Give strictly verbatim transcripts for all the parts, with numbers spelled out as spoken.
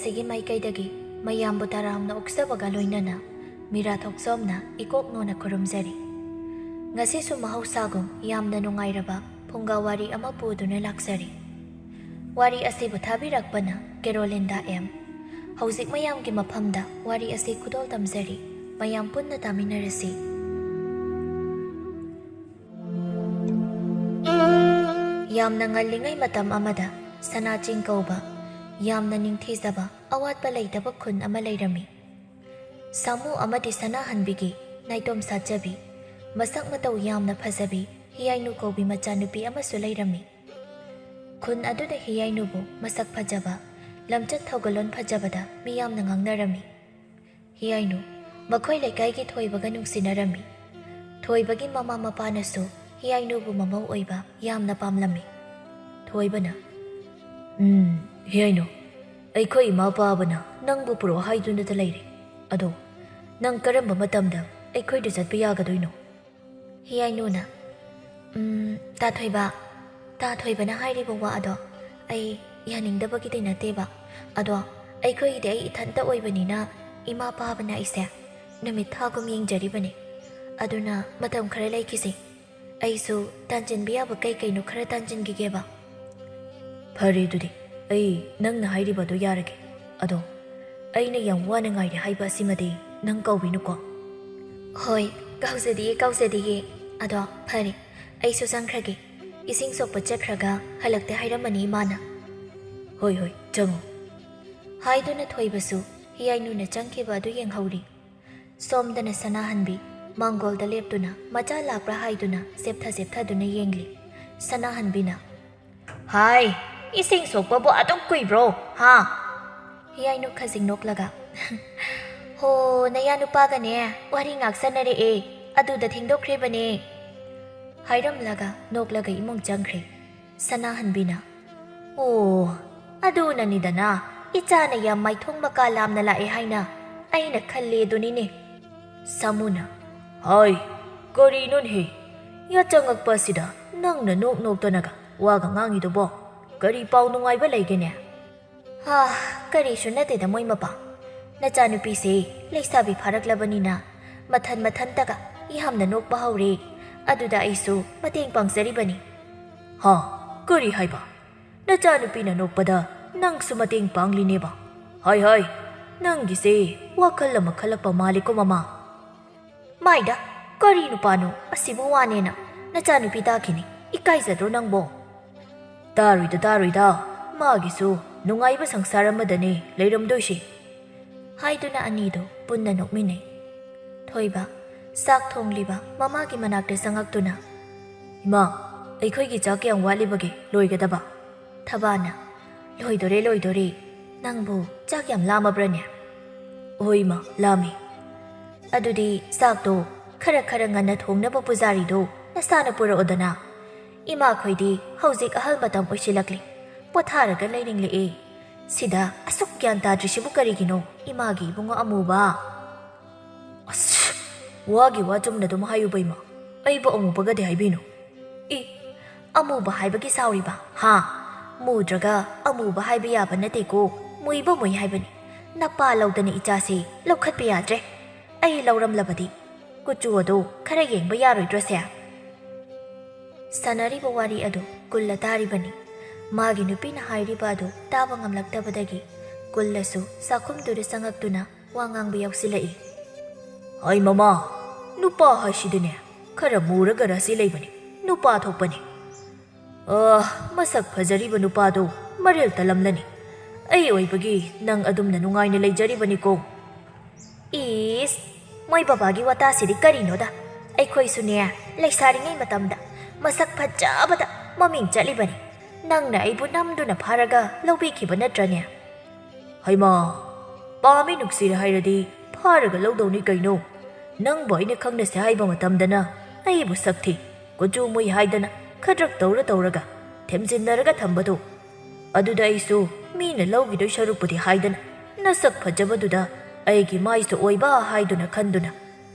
ꯑꯩꯒꯤ ꯃꯥꯏꯀꯩꯗꯒꯤ ꯃꯌꯥꯝꯕꯨ ꯇꯔꯥꯝꯅ ꯑꯣꯛꯆꯕꯒ ꯂꯣꯏꯅꯅ ꯃꯤꯔꯥ ꯊꯣꯛꯆꯣꯝꯅ ꯏꯀꯣꯛ ꯅꯣꯟꯅ ꯈꯨꯔꯨꯝꯖꯔꯤ꯫ ꯉꯁꯤꯁꯨ ꯃꯍꯧꯁꯥꯒꯨꯝ ꯌꯥꯝꯅ ꯅꯨꯡꯉꯥꯏꯔꯕ ꯐꯨꯡꯒꯥ ꯋꯥꯔꯤ ꯑꯃ ꯄꯨꯗꯨꯅ ꯂꯥꯛꯆꯔꯤ꯫ ꯋꯥꯔꯤ ꯑꯁꯤꯕꯨ ꯊꯥꯕꯤꯔꯛꯄꯅ ꯀꯦꯔꯣꯂꯤꯟꯗꯥ ꯑꯦꯝ꯫ ꯍꯧꯖꯤꯛ ꯃꯌꯥꯝꯒꯤ ꯃꯐꯝꯗ ꯋꯥꯔꯤ ꯑꯁꯤ ꯈꯨꯗꯣꯜ ꯇꯝꯖꯔꯤ꯫ ꯃꯌꯥꯝ ꯄꯨꯟꯅ ꯇꯥꯃꯤꯟꯅꯔꯁꯤ꯫ ꯌꯥꯝꯅ ꯉꯜꯂꯤꯉꯩ ꯃꯇꯝ ꯑꯃꯗ ꯁꯅꯥ ꯆꯤꯡ ꯀꯧꯕ ꯌꯥꯝꯅ ꯅꯤꯡꯊꯤꯖꯕ ꯑꯋꯥꯠꯄ ꯂꯩꯇꯕ ꯈꯨꯟ ꯑꯃ ꯂꯩꯔꯝꯃꯤ꯫ ꯁꯥꯃꯨ ꯑꯃꯗꯤ ꯁꯅꯥꯍꯟꯕꯤꯒꯤ ꯅꯥꯏꯇꯣꯝ ꯁꯥꯠꯆꯕꯤ, ꯃꯁꯛ ꯃꯇꯧ ꯌꯥꯝꯅ ꯐꯖꯕꯤ ꯍꯤꯌꯥꯏꯅꯨ ꯀꯧꯕꯤ ꯃꯆꯥꯅꯨꯄꯤ ꯑꯃꯁꯨ ꯂꯩꯔꯝꯃꯤ꯫ ꯈꯨꯟ ꯑꯗꯨꯗ ꯍꯤꯌꯥꯏꯅꯨꯕꯨ ꯃꯁꯛ ꯐꯖꯕ, ꯂꯝꯆꯠ ꯊꯧꯒꯜꯂꯣꯟ ꯐꯖꯕꯗ ꯃꯤꯌꯥꯝꯅ ꯉꯥꯡꯅꯔꯝꯃꯤ꯫ ꯍꯤꯌꯥꯏꯅꯨ ꯃꯈꯣꯏ ꯂꯩꯀꯥꯏꯒꯤ ꯊꯣꯏꯕꯒ ꯅꯨꯡꯁꯤꯅꯔꯝꯃꯤ꯫ ꯊꯣꯏꯕꯒꯤ ꯃꯃꯥ ꯃꯄꯥꯅꯁꯨ ꯍꯤꯌꯥꯏꯅꯨꯕꯨ ꯃꯃꯧ ꯑꯣꯏꯕ ꯌꯥꯝꯅ ꯄꯥꯝꯂꯝꯃꯤ꯫ ꯊꯣꯏꯕꯅ, "ꯎꯝ, ꯍꯤꯌꯥꯏꯅꯨ, ꯑꯩꯈꯣꯏ ꯏꯃꯥ ꯄꯥꯕꯅ ꯅꯪꯕꯨ ꯄꯨꯔꯛꯑꯣ ꯍꯥꯏꯗꯨꯅꯇ ꯂꯩꯔꯦ꯫ ꯑꯗꯣ ꯅꯪ ꯀꯔꯝꯕ ꯃꯇꯝꯗ ꯑꯩꯈꯣꯏꯗ ꯆꯠꯄ ꯌꯥꯒꯗꯣꯏꯅꯣ?" ꯍꯤꯌꯥꯏꯅꯨꯅ, "ꯎꯝ, ꯇꯥ ꯊꯣꯏꯕ, ꯇꯥ ꯊꯣꯏꯕꯅ ꯍꯥꯏꯔꯤꯕ ꯋꯥ ꯑꯗꯣ ꯑꯩ ꯌꯥꯅꯤꯡꯗꯕꯒꯤꯗꯤ ꯅꯠꯇꯦꯕ꯫ ꯑꯗꯣ ꯑꯩꯈꯣꯏꯒꯤꯗꯤ ꯑꯩ ꯏꯊꯟꯇ ꯑꯣꯏꯕꯅꯤꯅ ꯏꯃꯥ ꯄꯥꯕꯅ ꯑꯩꯁꯦ ꯅꯨꯃꯤꯠ ꯊꯥꯒꯨꯝ ꯌꯦꯡꯖꯔꯤꯕꯅꯤ꯫ ꯑꯗꯨꯅ ꯃꯇꯝ ꯈꯔ ꯂꯩꯈꯤꯁꯤ꯫ ꯑꯩꯁꯨ ꯇꯥꯟꯖꯤꯟꯕ ꯌꯥꯕ ꯀꯩ ꯀꯩꯅꯣ ꯈꯔ ꯇꯥꯟꯖꯤꯟꯈꯤꯒꯦꯕ꯫" "ꯐꯔꯦ, ꯑꯗꯨꯗꯤ ꯑꯩ ꯅꯪꯅ ꯍꯥꯏꯔꯤꯕꯗꯣ ꯌꯥꯔꯒꯦ꯫ ꯑꯗꯣ ꯑꯩꯅ ꯌꯥꯝ ꯋꯥꯅ ꯉꯥꯏꯔꯦ ꯍꯥꯏꯕ ꯑꯁꯤꯃꯗꯤ ꯅꯪ ꯀꯥꯎꯕꯤꯅꯨꯀꯣ꯫" "ꯍꯣꯏ, ꯀꯥꯎꯖꯗꯤꯌꯦ, ꯀꯥꯎꯖꯗꯤꯌꯦ꯫ ꯑꯗꯣ ꯐꯔꯦ, ꯑꯩꯁꯨ ꯆꯪꯈ꯭ꯔꯒꯦ꯫ ꯏꯁꯤꯡ ꯁꯣꯛꯄ ꯆꯠꯈ꯭ꯔꯒ ꯍꯜꯂꯛꯇꯦ ꯍꯥꯏꯔꯝꯃꯅꯤ ꯏꯃꯥꯅ꯫" "ꯍꯣꯏ, ꯍꯣꯏ, ꯆꯪꯉꯣ꯫" ꯍꯥꯏꯗꯨꯅ ꯊꯣꯏꯕꯁꯨ ꯍꯤꯌꯥꯏꯅꯨꯅ ꯆꯪꯈꯤꯕ ꯑꯗꯨ ꯌꯦꯡꯍꯧꯔꯤ꯫ ꯁꯣꯝꯗꯅ ꯁꯅꯥꯍꯟꯕꯤ ꯃꯥꯡꯒꯣꯜꯗ ꯂꯦꯞꯇꯨꯅ ꯃꯆꯥ ꯂꯥꯛꯄ꯭ꯔꯥ ꯍꯥꯏꯗꯨꯅ ꯆꯦꯞꯊ ꯆꯦꯞꯊꯗꯨꯅ ꯌꯦꯡꯂꯤ꯫ ꯁꯅꯥꯍꯟꯕꯤꯅ, "ꯍꯥꯏ, ꯏꯁꯤꯡ ꯁꯣꯛꯄꯕꯨ ꯑꯗꯨꯛ ꯀꯨꯏꯕ꯭ꯔꯣ, ꯍꯥ?" ꯍꯤꯌꯥꯏꯅꯨ ꯈꯖꯤꯡ ꯅꯣꯛꯂꯒ, "ꯍꯣ, ꯅꯌꯥ ꯅꯨꯄꯥꯒꯅꯦ ꯋꯥꯔꯤ ꯉꯥꯛ ꯁꯥꯟꯅꯔꯛꯑꯦ, ꯑꯗꯨꯗ ꯊꯦꯡꯗꯣꯛꯈ꯭ꯔꯤꯕꯅꯦ," ꯍꯥꯏꯔꯝꯂꯒ ꯅꯣꯛꯂꯒ ꯏꯃꯨꯡ ꯆꯪꯈ꯭ꯔꯦ꯫ ꯁꯅꯥꯍꯟꯕꯤꯅ, "ꯑꯣ, ꯑꯗꯨꯅꯅꯤꯗꯅ ꯏꯆꯥꯅ ꯌꯥꯝ ꯃꯥꯏꯊꯣꯡ ꯃꯀꯥ ꯂꯥꯝꯅ ꯂꯥꯛꯑꯦ ꯍꯥꯏꯅ ꯑꯩꯅ ꯈꯜꯂꯦ ꯑꯗꯨꯅꯤꯅꯦ꯫" ꯁꯥꯃꯨꯅ, "ꯍꯥꯏ, ꯀꯔꯤꯅꯣꯅꯦꯍꯦ? ꯌꯥꯆꯪꯉꯛꯄ ꯑꯁꯤꯗ ꯅꯪꯅ ꯅꯣꯛ ꯅꯣꯛꯇꯅꯒ ꯋꯥꯒ ꯉꯥꯡꯉꯤꯗꯨꯕꯣ? ꯀꯔꯤ ꯄꯥꯎ ꯅꯨꯡꯉꯥꯏꯕ ꯂꯩꯒꯦꯅꯦ?" ꯑꯥ, ꯀꯔꯤꯁꯨ ꯅꯠꯇꯦꯗ ꯃꯣꯏ ꯃꯄꯥ꯫ ꯅꯆꯥꯅꯨꯄꯤꯁꯦ ꯂꯩꯁꯥꯕꯤ ꯐꯥꯔꯛꯂꯕꯅꯤꯅ ꯃꯊꯟ ꯃꯊꯟꯇꯒ ꯌꯥꯝꯅ ꯅꯣꯛꯄ ꯍꯧꯔꯦ꯫ ꯑꯗꯨꯗ ꯑꯩꯁꯨ ꯃꯇꯦꯡ ꯄꯥꯡꯖꯔꯤꯕꯅꯤ꯫ ꯍꯥ? ꯀꯔꯤ ꯍꯥꯏꯕ? ꯅꯆꯥꯅꯨꯄꯤꯅ ꯅꯣꯛꯄꯗ ꯅꯪꯁꯨ ꯃꯇꯦꯡ ꯄꯥꯡꯂꯤꯅꯦꯕ? ꯍꯥꯏ ꯍꯥꯏ, ꯅꯪꯒꯤꯁꯦ ꯋꯥꯈꯜ ꯑꯃ ꯈꯜꯂꯛꯄ ꯃꯥꯜꯂꯤꯀꯣ ꯃꯃꯥ꯫ ꯃꯥꯏꯗ, ꯀꯔꯤ ꯅꯨꯄꯥꯅꯣ ꯑꯁꯤꯕꯨ ꯋꯥꯅꯦꯅ ꯅꯆꯥꯅꯨꯄꯤ ꯇꯥꯈꯤꯅꯤ꯫ ꯏꯀꯥꯏꯖꯗ꯭ꯔꯣ ꯅꯪꯕꯣ? ꯇꯥꯔꯣꯏꯗ ꯇꯥꯔꯣꯏꯗ, ꯃꯥꯒꯤꯁꯨ ꯅꯨꯡꯉꯥꯏꯕ ꯁꯪꯁꯥꯔ ꯑꯃꯗꯅꯦ ꯂꯩꯔꯝꯗꯣꯏꯁꯦ꯫ ꯍꯥꯏꯗꯨꯅ ꯑꯅꯤꯗꯨ ꯄꯨꯟꯅ ꯅꯣꯛꯃꯤꯟꯅꯩ꯫ ꯊꯣꯏꯕ, ꯆꯥꯛ ꯊꯣꯡꯂꯤꯕ ꯃꯃꯥꯒꯤ ꯃꯅꯥꯛꯇ ꯆꯪꯉꯛꯇꯨꯅ, "ꯏꯃꯥ, ꯑꯩꯈꯣꯏꯒꯤ ꯆꯥꯛ ꯀꯌꯥꯝ ꯋꯥꯠꯂꯤꯕꯒꯦ ꯂꯣꯏꯒꯗꯕ?" ꯊꯕꯥꯅ, "ꯂꯣꯏꯗꯣꯔꯦ, ꯂꯣꯏꯗꯣꯔꯦ꯫ ꯅꯪꯕꯨ ꯆꯥꯛ ꯌꯥꯝ ꯂꯥꯝꯃꯕ꯭ꯔꯅꯦ?" "ꯍꯣꯏ ꯏꯃꯥ, ꯂꯥꯝꯃꯤ꯫" "ꯑꯗꯨꯗꯤ ꯆꯥꯛꯇꯣ ꯈꯔ ꯈꯔ ꯉꯟꯅ ꯊꯣꯡꯅꯕ ꯄꯨꯖꯥꯔꯤꯗꯣ ꯅꯁꯥꯅ ꯄꯨꯔꯛꯑꯣꯗꯅ꯫ ꯏꯃꯥꯈꯣꯏꯗꯤ ꯍꯧꯖꯤꯛ ꯑꯍꯜ ꯃꯇꯝ ꯑꯣꯏꯁꯤꯜꯂꯛꯂꯤ, ꯄꯣꯊꯥꯔꯒ ꯂꯩꯅꯤꯡꯂꯛꯑꯦ꯫ ꯁꯤꯗ ꯑꯁꯨꯛ ꯒ꯭ꯌꯥꯟ ꯇꯥꯗ꯭ꯔꯤꯁꯤꯕꯨ ꯀꯔꯤꯒꯤꯅꯣ, ꯏꯃꯥꯒꯤ ꯏꯕꯨꯡꯉꯣ ꯑꯃꯨꯕ?" "ꯑꯁ, ꯋꯥꯒꯤ ꯋꯥ ꯆꯨꯝꯅ ꯑꯗꯨꯝ ꯍꯥꯏꯌꯨꯕ ꯏꯃꯥ, ꯑꯩꯕꯨ ꯑꯃꯨꯕꯒꯗꯤ ꯍꯥꯏꯕꯤꯅꯨ꯫" "ꯏ, ꯑꯃꯨꯕ ꯍꯥꯏꯕꯒꯤ ꯁꯥꯎꯔꯤꯕ, ꯍꯥ? ꯃꯨꯗ꯭ꯔꯒ ꯑꯃꯨꯕ ꯍꯥꯏꯕ ꯌꯥꯕ ꯅꯠꯇꯦꯀꯣ, ꯃꯨꯏꯕ ꯃꯨꯏ ꯍꯥꯏꯕꯅꯤ꯫ ꯅꯄꯥ ꯂꯧꯗꯅ ꯏꯆꯥꯁꯤ ꯂꯧꯈꯠꯄ ꯌꯥꯗ꯭ꯔꯦ꯫ ꯑꯩ ꯂꯧꯔꯝꯂꯕꯗꯤ ꯀꯨꯆꯨ ꯑꯗꯨ ꯈꯔ ꯌꯦꯡꯕ ꯌꯥꯔꯣꯏꯗ꯭ꯔꯣꯁꯦ?" ꯁꯥꯟꯅꯔꯤꯕ ꯋꯥꯔꯤ ꯑꯗꯨ ꯀꯨꯜꯂ ꯇꯥꯔꯤꯕꯅꯤ꯫ ꯃꯥꯒꯤ ꯅꯨꯄꯤꯅ ꯍꯥꯏꯔꯤꯕ ꯑꯗꯨ ꯇꯥꯕ ꯉꯝꯂꯛꯇꯕꯗꯒꯤ ꯀꯨꯜꯂꯁꯨ ꯆꯥꯛꯈꯨꯝꯗꯨꯗ ꯆꯪꯉꯛꯇꯨꯅ ꯋꯥ ꯉꯥꯡꯕ ꯌꯥꯎꯁꯤꯜꯂꯛꯏ꯫ "ꯍꯥꯏ ꯃꯃꯥ, ꯅꯨꯄꯥ ꯍꯥꯏꯁꯤꯗꯤꯅꯦ, ꯈꯔ ꯃꯨꯔꯒ ꯔꯥꯁꯤ ꯂꯩꯕꯅꯤ, ꯅꯨꯄꯥ ꯊꯣꯛꯄꯅꯤ꯫ ꯑꯥ, ꯃꯁꯛ ꯐꯖꯔꯤꯕ ꯅꯨꯄꯥꯗꯣ ꯃꯔꯤꯜ ꯇꯜꯂꯝꯂꯅꯤ꯫ ꯑꯩ ꯑꯣꯏꯕꯒꯤ ꯅꯪ ꯑꯗꯨꯝꯅ ꯅꯨꯡꯉꯥꯏꯅ ꯂꯩꯖꯔꯤꯕꯅꯤꯀꯣ꯫" ꯏꯁ, ꯃꯣꯏ ꯕꯕꯥꯒꯤ ꯋꯥꯇꯥꯁꯤꯗꯤ ꯀꯔꯤꯅꯣꯗ? ꯑꯩꯈꯣꯏꯁꯨꯅꯦ, ꯂꯩꯁꯥꯔꯤꯉꯩ ꯃꯇꯝꯗ ꯃꯁꯛ ꯐꯖꯕꯗ ꯃꯃꯤꯡ ꯆꯠꯂꯤꯕꯅꯤ꯫ ꯅꯪꯅ ꯑꯩꯕꯨ ꯅꯝꯗꯨꯅ ꯐꯥꯔꯒ ꯂꯧꯕꯤꯈꯤꯕ ꯅꯠꯇ꯭ꯔꯅꯦ? "ꯍꯩꯃꯥ, ꯄꯥꯝꯃꯤ ꯅꯨꯡꯁꯤꯔꯦ ꯍꯥꯏꯔꯗꯤ ꯐꯥꯔꯒ ꯂꯧꯗꯧꯅꯤ ꯀꯩꯅꯣ꯫ ꯅꯪꯕꯨ ꯑꯩꯅ ꯈꯪꯅꯁꯦ ꯍꯥꯏꯕ ꯃꯇꯝꯗꯅ ꯑꯩꯕꯨ ꯁꯛ ꯊꯤ, ꯀꯨꯆꯨ ꯃꯨꯏ ꯍꯥꯏꯗꯅ ꯈꯗ꯭ꯔꯛ ꯇꯧꯔ ꯇꯧꯔꯒ ꯊꯦꯝꯖꯤꯟꯅꯔꯒ ꯊꯝꯕꯗꯣ꯫ ꯑꯗꯨꯗ ꯑꯩꯁꯨ ꯃꯤꯅ ꯂꯧꯈꯤꯗꯣꯏ ꯁꯔꯨꯛꯄꯨꯗꯤ ꯍꯥꯏꯗꯅ ꯅꯁꯛ ꯐꯖꯕꯗꯨꯗ ꯑꯩꯒꯤ ꯃꯥꯏꯁꯨ ꯑꯣꯏꯕ ꯍꯥꯏꯗꯨꯅ ꯈꯟꯗꯨꯅ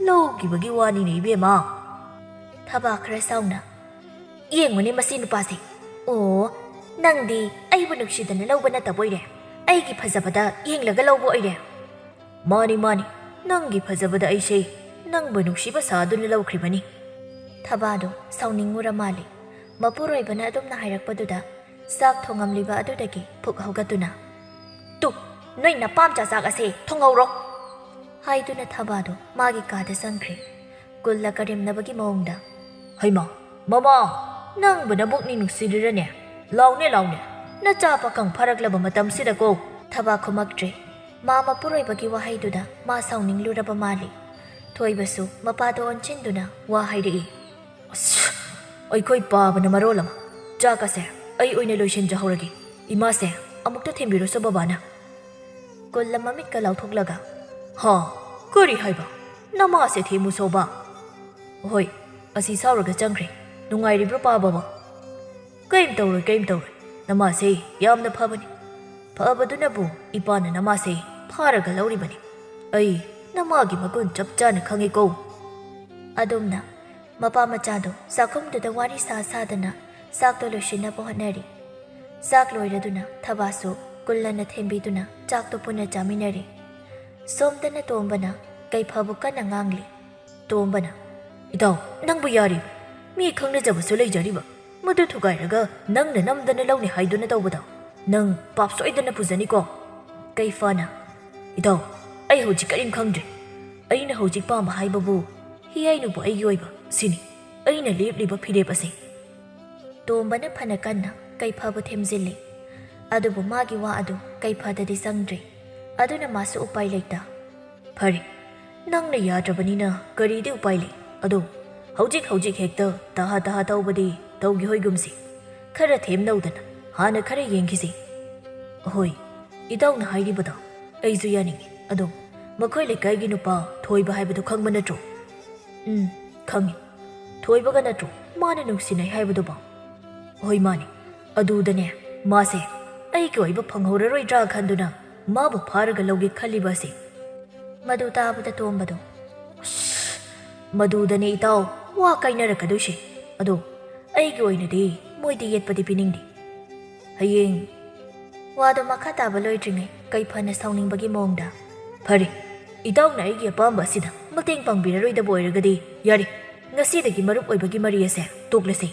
ꯂꯧꯈꯤꯕꯒꯤ ꯋꯥꯅꯤꯅꯦ ꯏꯕꯦꯝꯃ꯫" ꯊꯕꯥ ꯈꯔ ꯁꯥꯎꯅ, "ꯌꯦꯡꯉꯨꯅꯦ ꯃꯁꯤ ꯅꯨꯄꯥꯁꯦ꯫ ꯑꯣ, ꯅꯪꯗꯤ ꯑꯩꯕꯨ ꯅꯨꯡꯁꯤꯗꯅ ꯂꯧꯕ ꯅꯠꯇꯕꯣꯏꯔꯦ꯫ ꯑꯩꯒꯤ ꯐꯖꯕꯗ ꯌꯦꯡꯂꯒ ꯂꯧꯕ ꯑꯣꯏꯔꯦ꯫ ꯃꯥꯅꯤ, ꯃꯥꯅꯤ, ꯅꯪꯒꯤ ꯐꯖꯕꯗ ꯑꯩꯁꯦ ꯅꯪꯕꯨ ꯅꯨꯡꯁꯤꯕ ꯁꯥꯗꯨꯅ ꯂꯧꯈ꯭ꯔꯤꯕꯅꯤ꯫ ꯊꯕꯥꯗꯣ ꯁꯥꯎꯅꯤꯡꯉꯨꯔ ꯃꯥꯜꯂꯦ꯫ ꯃꯄꯨꯔꯣꯏꯕꯅ ꯑꯗꯨꯝꯅ ꯍꯥꯏꯔꯛꯄꯗꯨꯗ ꯆꯥꯛ ꯊꯣꯡꯉꯝꯂꯤꯕ ꯑꯗꯨꯗꯒꯤ ꯐꯨꯛ ꯍꯧꯒꯠꯇꯨꯅ, "ꯇꯨ, ꯅꯣꯏ ꯅꯄꯥꯝꯆꯥ ꯆꯥꯛ ꯑꯁꯦ ꯊꯣꯡꯍꯧꯔꯣ!" ꯍꯥꯏꯗꯨꯅ ꯊꯕꯥꯗꯣ ꯃꯥꯒꯤ ꯀꯥꯗ ꯆꯪꯈ꯭ꯔꯦ꯫ ꯀꯨꯜꯂ ꯀꯔꯦꯝꯅꯕꯒꯤ ꯃꯑꯣꯡꯗ, "ꯍꯩꯃꯥ, ꯃꯃꯥ, ꯅꯪꯕꯨ ꯅꯕꯨꯛꯅꯤ ꯅꯨꯡꯁꯤꯔꯤꯔꯅꯦ? ꯂꯥꯎꯅꯦ, ꯂꯥꯎꯅꯦ, ꯅꯆꯥ ꯄꯥꯈꯪ ꯐꯥꯔꯛꯂꯕ ꯃꯇꯝꯁꯤꯗꯀꯣ!" ꯊꯕꯥ ꯈꯨꯝꯃꯛꯇ꯭ꯔꯦ꯫ ꯃꯥ ꯃꯄꯨꯔꯣꯏꯕꯒꯤ ꯋꯥꯍꯩꯗꯨꯗ ꯃꯥ ꯁꯥꯎꯅꯤꯡꯂꯨꯔꯕ ꯃꯥꯜꯂꯤ꯫ ꯊꯣꯏꯕꯁꯨ ꯃꯄꯥꯗ ꯑꯣꯟꯁꯤꯟꯗꯨꯅ ꯋꯥ ꯍꯥꯏꯔꯛꯏ꯫ "ꯑꯁ, ꯑꯩꯈꯣꯏ ꯄꯥꯕꯅ ꯃꯔꯣꯜ ꯑꯃ꯫ ꯆꯥꯛ ꯑꯁꯦ ꯑꯩ ꯑꯣꯏꯅ ꯂꯣꯏꯁꯤꯟꯖꯍꯧꯔꯒꯦ꯫ ꯏꯃꯥꯁꯦ ꯑꯃꯨꯛꯇ ꯊꯦꯝꯕꯤꯔꯨꯁꯣ ꯕꯕꯥꯅ꯫" ꯀꯨꯜꯂ ꯃꯃꯤꯠꯀ ꯂꯥꯎꯊꯣꯛꯂꯒ, "ꯍꯥ? ꯀꯔꯤ ꯍꯥꯏꯕ? ꯅꯃꯥꯁꯦ ꯊꯦꯝꯃꯨꯁꯣꯕ?" "ꯍꯣꯏ, ꯑꯁꯤ ꯁꯥꯎꯔꯒ ꯆꯪꯈ꯭ꯔꯦ꯫ ꯅꯨꯡꯉꯥꯏꯔꯤꯕ꯭ꯔꯣ ꯄꯥꯕꯕꯣ?" "ꯀꯩꯝ ꯇꯧꯔꯣꯏ, ꯀꯩꯝ ꯇꯧꯔꯣꯏ꯫ ꯅꯃꯥꯁꯦ ꯌꯥꯝꯅ ꯐꯕꯅꯤ꯫ ꯐꯕꯗꯨꯅꯕꯨ ꯏꯄꯥꯅ ꯅꯃꯥꯁꯦ ꯐꯥꯔꯒ ꯂꯧꯔꯤꯕꯅꯤ꯫ ꯑꯩ ꯅꯃꯥꯒꯤ ꯃꯒꯨꯟ ꯆꯞ ꯆꯥꯅ ꯈꯪꯉꯤꯀꯣ꯫" ꯑꯗꯨꯝꯅ ꯃꯄꯥ ꯃꯆꯥꯗꯣ ꯆꯥꯛꯈꯨꯝꯗꯨꯗ ꯋꯥꯔꯤ ꯁꯥ ꯁꯥꯗꯅ ꯆꯥꯛꯇꯣ ꯂꯣꯏꯁꯤꯟꯅꯕ ꯍꯣꯠꯅꯔꯤ꯫ ꯆꯥꯛ ꯂꯣꯏꯔꯗꯨꯅ ꯊꯕꯥꯁꯨ ꯀꯨꯜꯂꯅ ꯊꯦꯝꯕꯤꯗꯨꯅ ꯆꯥꯛꯇꯣ ꯄꯨꯟꯅ ꯆꯥꯃꯤꯟꯅꯔꯤ꯫ ꯁꯣꯝꯗꯅ ꯇꯣꯝꯕꯅ ꯀꯩꯐꯥꯕꯨ ꯀꯟꯅ ꯉꯥꯡꯂꯤ꯫ ꯇꯣꯝꯕꯅ, "ꯏꯇꯥꯎ, ꯅꯪꯕꯨ ꯌꯥꯔꯤꯕ? ꯃꯤ ꯈꯪꯅꯖꯕꯁꯨ ꯂꯩꯖꯔꯤꯕ꯫ ꯃꯗꯨ ꯊꯨꯒꯥꯏꯔꯒ ꯅꯪꯅ ꯅꯝꯗꯅ ꯂꯧꯅꯤ ꯍꯥꯏꯗꯨꯅ ꯇꯧꯕꯗꯣ ꯅꯪ ꯄꯥꯞ ꯁꯣꯏꯗꯅ ꯄꯨꯖꯅꯤꯀꯣ꯫" ꯀꯩꯐꯥꯅ, "ꯏꯇꯥꯎ, ꯑꯩ ꯍꯧꯖꯤꯛ ꯀꯔꯤꯝ ꯈꯪꯗ꯭ꯔꯦ꯫ ꯑꯩꯅ ꯍꯧꯖꯤꯛ ꯄꯥꯝꯕ ꯍꯥꯏꯕꯕꯨ ꯍꯤꯌꯥꯏꯅꯨꯕꯨ ꯑꯩꯒꯤ ꯑꯣꯏꯕ, ꯁꯤꯅꯤ ꯑꯩꯅ ꯂꯦꯞꯂꯤꯕ ꯐꯤꯔꯦꯞ ꯑꯁꯤ꯫" ꯇꯣꯝꯕꯅ ꯐꯅ ꯀꯟꯅ ꯀꯩꯐꯥꯕꯨ ꯊꯦꯝꯖꯤꯜꯂꯤ꯫ ꯑꯗꯨꯕꯨ ꯃꯥꯒꯤ ꯋꯥ ꯑꯗꯨ ꯀꯩꯐꯥꯗꯗꯤ ꯆꯪꯗ꯭ꯔꯦ꯫ ꯑꯗꯨꯅ ꯃꯥꯁꯨ ꯎꯄꯥꯏ ꯂꯩꯇ, "ꯐꯔꯦ, ꯅꯪꯅ ꯌꯥꯗ꯭ꯔꯕꯅꯤꯅ ꯀꯔꯤꯗꯤ ꯎꯄꯥꯏ ꯂꯩ? ꯑꯗꯣ ꯍꯧꯖꯤꯛ ꯍꯧꯖꯤꯛ ꯍꯦꯛꯇ ꯇꯍꯥ ꯇꯍꯥ ꯇꯧꯕꯗꯤ ꯇꯧꯈꯤꯍꯣꯏꯒꯨꯝꯁꯤ꯫ ꯈꯔ ꯊꯦꯝꯅꯧꯗꯅ ꯍꯥꯟꯅ ꯈꯔ ꯌꯦꯡꯈꯤꯁꯤ꯫" "ꯍꯣꯏ, ꯏꯇꯥꯎꯅ ꯍꯥꯏꯔꯤꯕꯗꯣ ꯑꯩꯁꯨ ꯌꯥꯅꯤꯡꯉꯤ꯫ ꯑꯗꯣ ꯃꯈꯣꯏ ꯂꯩꯀꯥꯏꯒꯤ ꯅꯨꯄꯥ ꯊꯣꯏꯕ ꯍꯥꯏꯕꯗꯨ ꯈꯪꯕ ꯅꯠꯇ꯭ꯔꯣ?" "ꯎꯝ, ꯈꯪꯉꯤ꯫ ꯊꯣꯏꯕꯒ ꯅꯠꯇ꯭ꯔꯣ ꯃꯥꯅ ꯅꯨꯡꯁꯤꯅꯩ ꯍꯥꯏꯕꯗꯨꯕꯣ?" "ꯍꯣꯏ, ꯃꯥꯅꯤ꯫ ꯑꯗꯨꯗꯅꯦ ꯃꯥꯁꯦ ꯑꯩꯒꯤ ꯑꯣꯏꯕ ꯐꯪꯍꯧꯔꯔꯣꯏꯗ꯭ꯔꯥ ꯈꯟꯗꯨꯅ ꯃꯥꯕꯨ ꯐꯥꯔꯒ ꯂꯧꯒꯦ ꯈꯜꯂꯤꯕ ꯑꯁꯤ꯫" ꯃꯗꯨ ꯇꯥꯕꯗ ꯇꯣꯝꯕꯗꯣ, "ꯑꯁ, ꯃꯗꯨꯗꯅꯦ ꯏꯇꯥꯎ ꯋꯥ ꯀꯥꯏꯅꯔꯛꯀꯗꯣꯏꯁꯦ꯫ ꯑꯗꯣ ꯑꯩꯒꯤ ꯑꯣꯏꯅꯗꯤ ꯃꯣꯏꯗ ꯌꯦꯠꯄꯗꯤ ꯄꯤꯅꯤꯡꯗꯦ꯫ ꯍꯌꯦꯡ ꯋꯥꯗꯣ ꯃꯈꯥ ꯇꯥꯕ ꯂꯣꯏꯗ꯭ꯔꯤꯉꯩ ꯀꯩꯐꯅ ꯁꯥꯎꯅꯤꯡꯕꯒꯤ ꯃꯑꯣꯡꯗ, "ꯐꯔꯦ, ꯏꯇꯥꯎꯅ ꯑꯩꯒꯤ ꯑꯄꯥꯝꯕ ꯑꯁꯤꯗ ꯃꯇꯦꯡ ꯄꯥꯡꯕꯤꯔꯔꯣꯏꯗꯕ ꯑꯣꯏꯔꯒꯗꯤ ꯌꯥꯔꯦ, ꯉꯁꯤꯗꯒꯤ ꯃꯔꯨꯞ ꯑꯣꯏꯕꯒꯤ ꯃꯔꯤ ꯑꯁꯦ ꯇꯣꯛꯂꯁꯤ"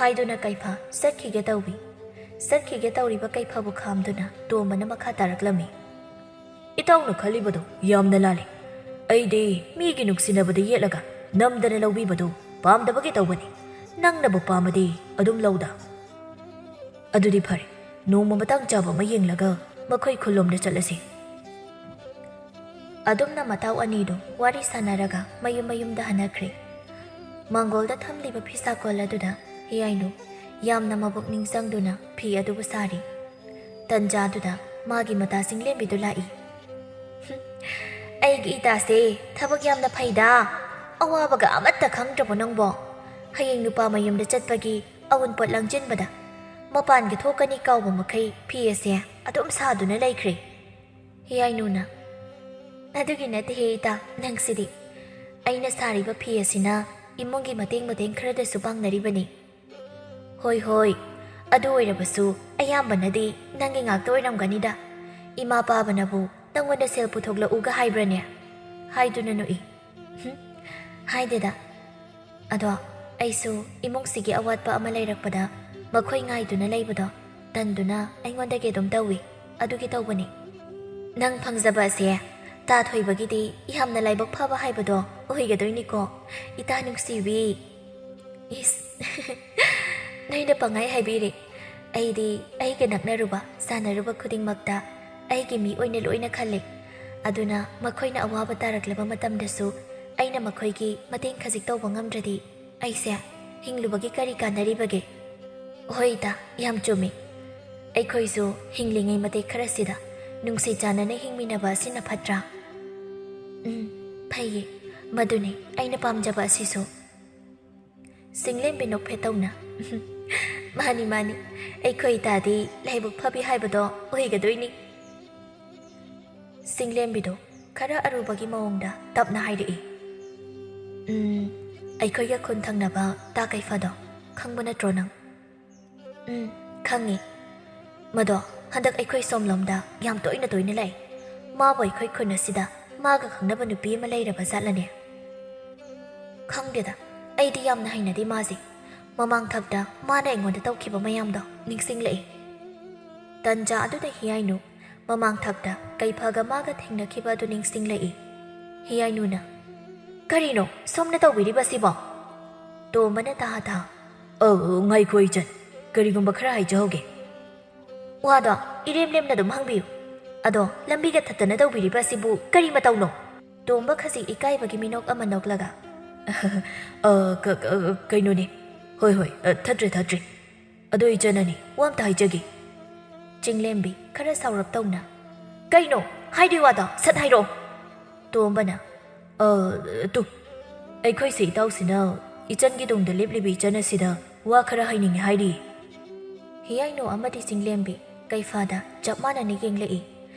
ꯍꯥꯏꯗꯨꯅ ꯀꯩꯐ ꯆꯠꯈꯤꯒꯦ ꯇꯧꯏ꯫ ꯆꯠꯈꯤꯒꯦ ꯇꯧꯔꯤꯕ ꯀꯩꯐꯕꯨ ꯈꯥꯝꯗꯨꯅ ꯇꯣꯝꯕꯅ ꯃꯈꯥ ꯇꯥꯔꯛꯂꯝꯃꯤ꯫ "ꯏꯇꯥꯎꯅ ꯈꯜꯂꯤꯕꯗꯣ ꯌꯥꯝꯅ ꯂꯥꯜꯂꯤ꯫ ꯑꯩꯗꯤ ꯃꯤꯒꯤ ꯅꯨꯡꯁꯤꯅꯕꯗ ꯌꯦꯠꯂꯒ ꯅꯝꯗꯅ ꯂꯧꯕꯤꯕꯗꯨ ꯄꯥꯝꯗꯕꯒꯤ ꯇꯧꯕꯅꯤ꯫ ꯅꯪꯅꯕꯨ ꯄꯥꯝꯃꯗꯤ ꯑꯗꯨꯝ ꯂꯧꯗ꯫ ꯑꯗꯨꯗꯤ ꯐꯔꯦ, ꯅꯣꯡꯃ ꯃꯇꯥꯡ ꯆꯥꯕ ꯑꯃ ꯌꯦꯡꯂꯒ ꯃꯈꯣꯏ ꯈꯨꯜꯂꯣꯝꯗ ꯆꯠꯂꯁꯤ"꯫ ꯑꯗꯨꯝꯅ ꯃꯇꯥꯎ ꯑꯅꯤꯗꯨ ꯋꯥꯔꯤ ꯁꯥꯟꯅꯔꯒ ꯃꯌꯨꯝ ꯃꯌꯨꯝꯗ ꯍꯟꯅꯈ꯭ꯔꯦ꯫ ꯃꯥꯡꯒꯣꯜꯗ ꯊꯝꯂꯤꯕ ꯐꯤꯁꯥꯀꯣꯜ ꯑꯗꯨꯗ ꯍꯤꯌꯥꯏꯅꯨ ꯌꯥꯝꯅ ꯃꯕꯨꯛꯅꯤꯡ ꯆꯪꯗꯨꯅ ꯐꯤ ꯑꯗꯨꯕꯨ ꯁꯥꯔꯤ꯫ ꯇꯟꯖꯥꯗꯨꯗ ꯃꯥꯒꯤ ꯃꯇꯥ ꯆꯤꯡꯂꯦꯝꯕꯤꯗꯨ ꯂꯥꯛꯏ꯫ "ꯍꯨꯝ, ꯑꯩꯒꯤ ꯏꯇꯥꯁꯦ ꯊꯕꯛ ꯌꯥꯝꯅ ꯐꯩꯗ꯫ ꯑꯋꯥꯕꯒ ꯑꯃꯠꯇ ꯈꯪꯗ꯭ꯔꯕꯣ ꯅꯪꯕꯣ? ꯍꯌꯦꯡ ꯅꯨꯄꯥ ꯃꯌꯨꯝꯗ ꯆꯠꯄꯒꯤ ꯑꯎꯟꯄꯣꯠ ꯂꯪꯁꯤꯟꯕꯗ ꯃꯄꯥꯟꯒ ꯊꯣꯛꯀꯅꯤ ꯀꯥꯎꯕ ꯃꯈꯩ ꯐꯤ ꯑꯁꯦ ꯑꯗꯨꯝ ꯁꯥꯗꯨꯅ ꯂꯩꯈ꯭ꯔꯦ"꯫ ꯍꯤꯌꯥꯏꯅꯨꯅ, "ꯑꯗꯨꯒꯤ ꯅꯠꯇꯦꯍꯦ ꯏꯇꯥ, ꯅꯪꯁꯤꯗꯤ꯫ ꯑꯩꯅ ꯁꯥꯔꯤꯕ ꯐꯤ ꯑꯁꯤꯅ ꯏꯃꯨꯡꯒꯤ ꯃꯇꯦꯡ ꯃꯇꯦꯡ ꯈꯔꯗꯁꯨ ꯄꯥꯡꯅꯔꯤꯕꯅꯤ"꯫ "ꯍꯣꯏ ꯍꯣꯏ, ꯑꯗꯨ ꯑꯣꯏꯔꯕꯁꯨ ꯑꯌꯥꯝꯕꯅꯗꯤ ꯅꯪꯒꯤ ꯉꯥꯛꯇ ꯑꯣꯏꯔꯝꯒꯅꯤꯗ꯫ ꯏꯃꯥ ꯄꯥꯕꯅꯕꯨ ꯅꯪꯉꯣꯟꯗ ꯁꯦꯜ ꯄꯨꯊꯣꯛꯂꯛꯎꯒ ꯍꯥꯏꯕ꯭ꯔꯅꯦ?" ꯍꯥꯏꯗꯨꯅ ꯅꯣꯛꯏ꯫ "ꯍꯨꯝ, ꯍꯥꯏꯗꯦꯗ꯫ ꯑꯗꯣ ꯑꯩꯁꯨ ꯏꯃꯨꯡꯁꯤꯒꯤ ꯑꯋꯥꯠꯄ ꯑꯃ ꯂꯩꯔꯛꯄꯗ ꯃꯈꯣꯏ ꯉꯥꯏꯗꯨꯅ ꯂꯩꯕꯗꯣ ꯇꯟꯗꯨꯅ ꯑꯩꯉꯣꯟꯗꯒꯤ ꯑꯗꯨꯝ ꯇꯧꯏ꯫ ꯑꯗꯨꯒꯤ ꯇꯧꯕꯅꯤ꯫ ꯅꯪ ꯐꯪꯖꯕ ꯑꯁꯦ ꯇꯥ ꯊꯣꯏꯕꯒꯤꯗꯤ ꯌꯥꯝꯅ ꯂꯥꯏꯕꯛ ꯐꯕ ꯍꯥꯏꯕꯗꯣ ꯑꯣꯏꯒꯗꯣꯏꯅꯤꯀꯣ, ꯏꯇꯥ ꯅꯨꯡꯁꯤꯕꯤ"꯫ ꯏꯁ, ꯅꯣꯏꯅ ꯄꯪꯍꯥꯏ ꯍꯥꯏꯕꯤꯔꯦ꯫ ꯑꯩꯗꯤ ꯑꯩꯒ ꯅꯛꯅꯔꯨꯕ, ꯁꯥꯟꯅꯔꯨꯕ ꯈꯨꯗꯤꯡꯃꯛꯇ ꯑꯩꯒꯤ ꯃꯤ ꯑꯣꯏꯅ ꯂꯣꯏꯅ ꯈꯜꯂꯦ꯫ ꯑꯗꯨꯅ ꯃꯈꯣꯏꯅ ꯑꯋꯥꯕ ꯇꯥꯔꯛꯂꯕ ꯃꯇꯝꯗꯁꯨ ꯑꯩꯅ ꯃꯈꯣꯏꯒꯤ ꯃꯇꯦꯡ ꯈꯖꯤꯛ ꯇꯧꯕ ꯉꯝꯗ꯭ꯔꯗꯤ ꯑꯩꯁꯦ ꯍꯤꯡꯂꯨꯕꯒꯤ ꯀꯔꯤ ꯀꯥꯟꯅꯔꯤꯕꯒꯦ? ꯍꯣꯏ ꯏꯇꯥ, ꯌꯥꯝ ꯆꯨꯝꯃꯤ꯫ ꯑꯩꯈꯣꯏꯁꯨ ꯍꯤꯡꯂꯤꯉꯩ ꯃꯇꯦꯛ ꯈꯔꯁꯤꯗ ꯅꯨꯡꯁꯤ ꯆꯥꯟꯅꯅ ꯍꯤꯡꯃꯤꯟꯅꯕ ꯑꯁꯤꯅ ꯐꯠꯇ꯭ꯔꯥ? ꯎꯝ, ꯐꯩꯌꯦ꯫ ꯃꯗꯨꯅꯤ ꯑꯩꯅ ꯄꯥꯝꯖꯕ ꯑꯁꯤꯁꯨ꯫ ꯆꯤꯡꯂꯦꯝꯕꯤ ꯅꯣꯛꯐꯦꯠ ꯇꯧꯅ, "ꯃꯥꯅꯤ, ꯃꯥꯅꯤ, ꯑꯩꯈꯣꯏ ꯏꯇꯥꯗꯤ ꯂꯥꯏꯕꯛ ꯐꯕꯤ ꯍꯥꯏꯕꯗꯣ ꯑꯣꯏꯒꯗꯣꯏꯅꯤ"꯫ ꯆꯤꯡꯂꯦꯝꯕꯤꯗꯣ ꯈꯔ ꯑꯔꯨꯕꯒꯤ ꯃꯑꯣꯡꯗ ꯇꯞꯅ ꯍꯥꯏꯔꯛꯏ꯫ "ꯎꯝ, ꯑꯩꯈꯣꯏꯒ ꯈꯨꯟ ꯊꯪꯅꯕ ꯇꯥ ꯀꯩꯐꯗꯣ ꯈꯪꯕ ꯅꯠꯇ꯭ꯔꯣ ꯅꯪ?" "ꯎꯝ, ꯈꯪꯉꯤ"꯫ ꯃꯗꯣ ꯍꯟꯗꯛ ꯑꯩꯈꯣꯏ ꯁꯣꯝꯂꯣꯝꯗ ꯌꯥꯝ ꯇꯣꯏꯅ ꯇꯣꯏꯅ ꯂꯥꯛꯏ꯫ ꯃꯥꯕꯨ ꯑꯩꯈꯣꯏ ꯈꯨꯟ ꯑꯁꯤꯗ ꯃꯥꯒ ꯈꯪꯅꯕ ꯅꯨꯄꯤ ꯑꯃ ꯂꯩꯔꯕ ꯖꯥꯠꯂꯅꯦ? ꯈꯪꯗꯦꯗ, ꯑꯩꯗꯤ ꯌꯥꯝꯅ ꯍꯩꯅꯗꯦ ꯃꯥꯁꯦ꯫ ꯃꯃꯥꯡ ꯊꯛꯇ ꯃꯥꯅ ꯑꯩꯉꯣꯟꯗ ꯇꯧꯈꯤꯕ ꯃꯌꯥꯝꯗꯣ ꯅꯤꯡꯁꯤꯡꯂꯛꯏ꯫ ꯇꯟꯖꯥ ꯑꯗꯨꯗ ꯍꯤꯌꯥꯏꯅꯨ ꯃꯃꯥꯡ ꯊꯛꯇ ꯀꯩꯐꯒ ꯃꯥꯒ ꯊꯦꯡꯅꯈꯤꯕ ꯑꯗꯨ ꯅꯤꯡꯁꯤꯡꯂꯛꯏ꯫ ꯍꯤꯌꯥꯏꯅꯨꯅ, "ꯀꯔꯤꯅꯣ ꯁꯣꯝꯅ ꯇꯧꯕꯤꯔꯤꯕꯁꯤꯕꯣ?" ꯇꯣꯝꯕꯅ ꯇꯍꯥ ꯇꯍꯥ, "ꯑ, ꯉꯥꯏꯈꯣ ꯏꯆꯟ, ꯀꯔꯤꯒꯨꯝꯕ ꯈꯔ ꯍꯥꯏꯖꯍꯧꯒꯦ꯫ ꯋꯥꯗꯣ ꯏꯔꯦꯝ ꯂꯦꯝꯅ ꯑꯗꯨꯝ ꯍꯪꯕꯤꯌꯨ꯫ ꯑꯗꯣ ꯂꯝꯕꯤꯒ ꯊꯠꯇꯅ ꯇꯧꯕꯤꯔꯤꯕ ꯑꯁꯤꯕꯨ ꯀꯔꯤ ꯃꯇꯧꯅꯣ?" ꯇꯣꯝꯕ ꯈꯖꯤꯛ ꯏꯀꯥꯏꯕꯒꯤ ꯃꯤꯅꯣꯛ ꯑꯃ ꯅꯣꯛꯂꯒ, "ꯑ, ꯀ-, ꯀ-, ꯀꯩꯅꯣꯅꯦ꯫ ꯍꯣꯏ, ꯍꯣꯏ, ꯑ, ꯊꯠꯇ꯭ꯔꯦ, ꯊꯠꯇ꯭ꯔꯦ꯫ ꯑꯗꯣ ꯏꯆꯟ ꯑꯅꯤ, ꯋꯥ ꯑꯝꯇ ꯍꯥꯏꯖꯒꯦ꯫" ꯆꯤꯡꯂꯦꯝꯕꯤ ꯈꯔ ꯁꯥꯎꯔꯞ ꯇꯧꯅ, "ꯀꯩꯅꯣ? ꯍꯥꯏꯗꯣꯏ ꯋꯥꯗꯣ ꯁꯠ ꯍꯥꯏꯔꯛꯑꯣ꯫" ꯇꯣꯝꯕꯅ, "ꯑ, ꯇꯨ, ꯑꯩꯈꯣꯏꯁꯦ ꯏꯇꯥꯎꯁꯤꯅ ꯏꯆꯟꯒꯤ ꯇꯨꯡꯗ ꯂꯦꯞꯂꯤꯕ ꯏꯆꯟ ꯑꯁꯤꯗ ꯋꯥ ꯈꯔ ꯍꯥꯏꯅꯤꯡꯉꯤ ꯍꯥꯏꯔꯤ꯫" ꯍꯤꯌꯥꯏꯅꯨ ꯑꯃꯗꯤ ꯆꯤꯡꯂꯦꯝꯕꯤ ꯀꯩꯐꯥꯗ ꯆꯞ ꯃꯥꯟꯅꯅ ꯌꯦꯡꯂꯛꯏ꯫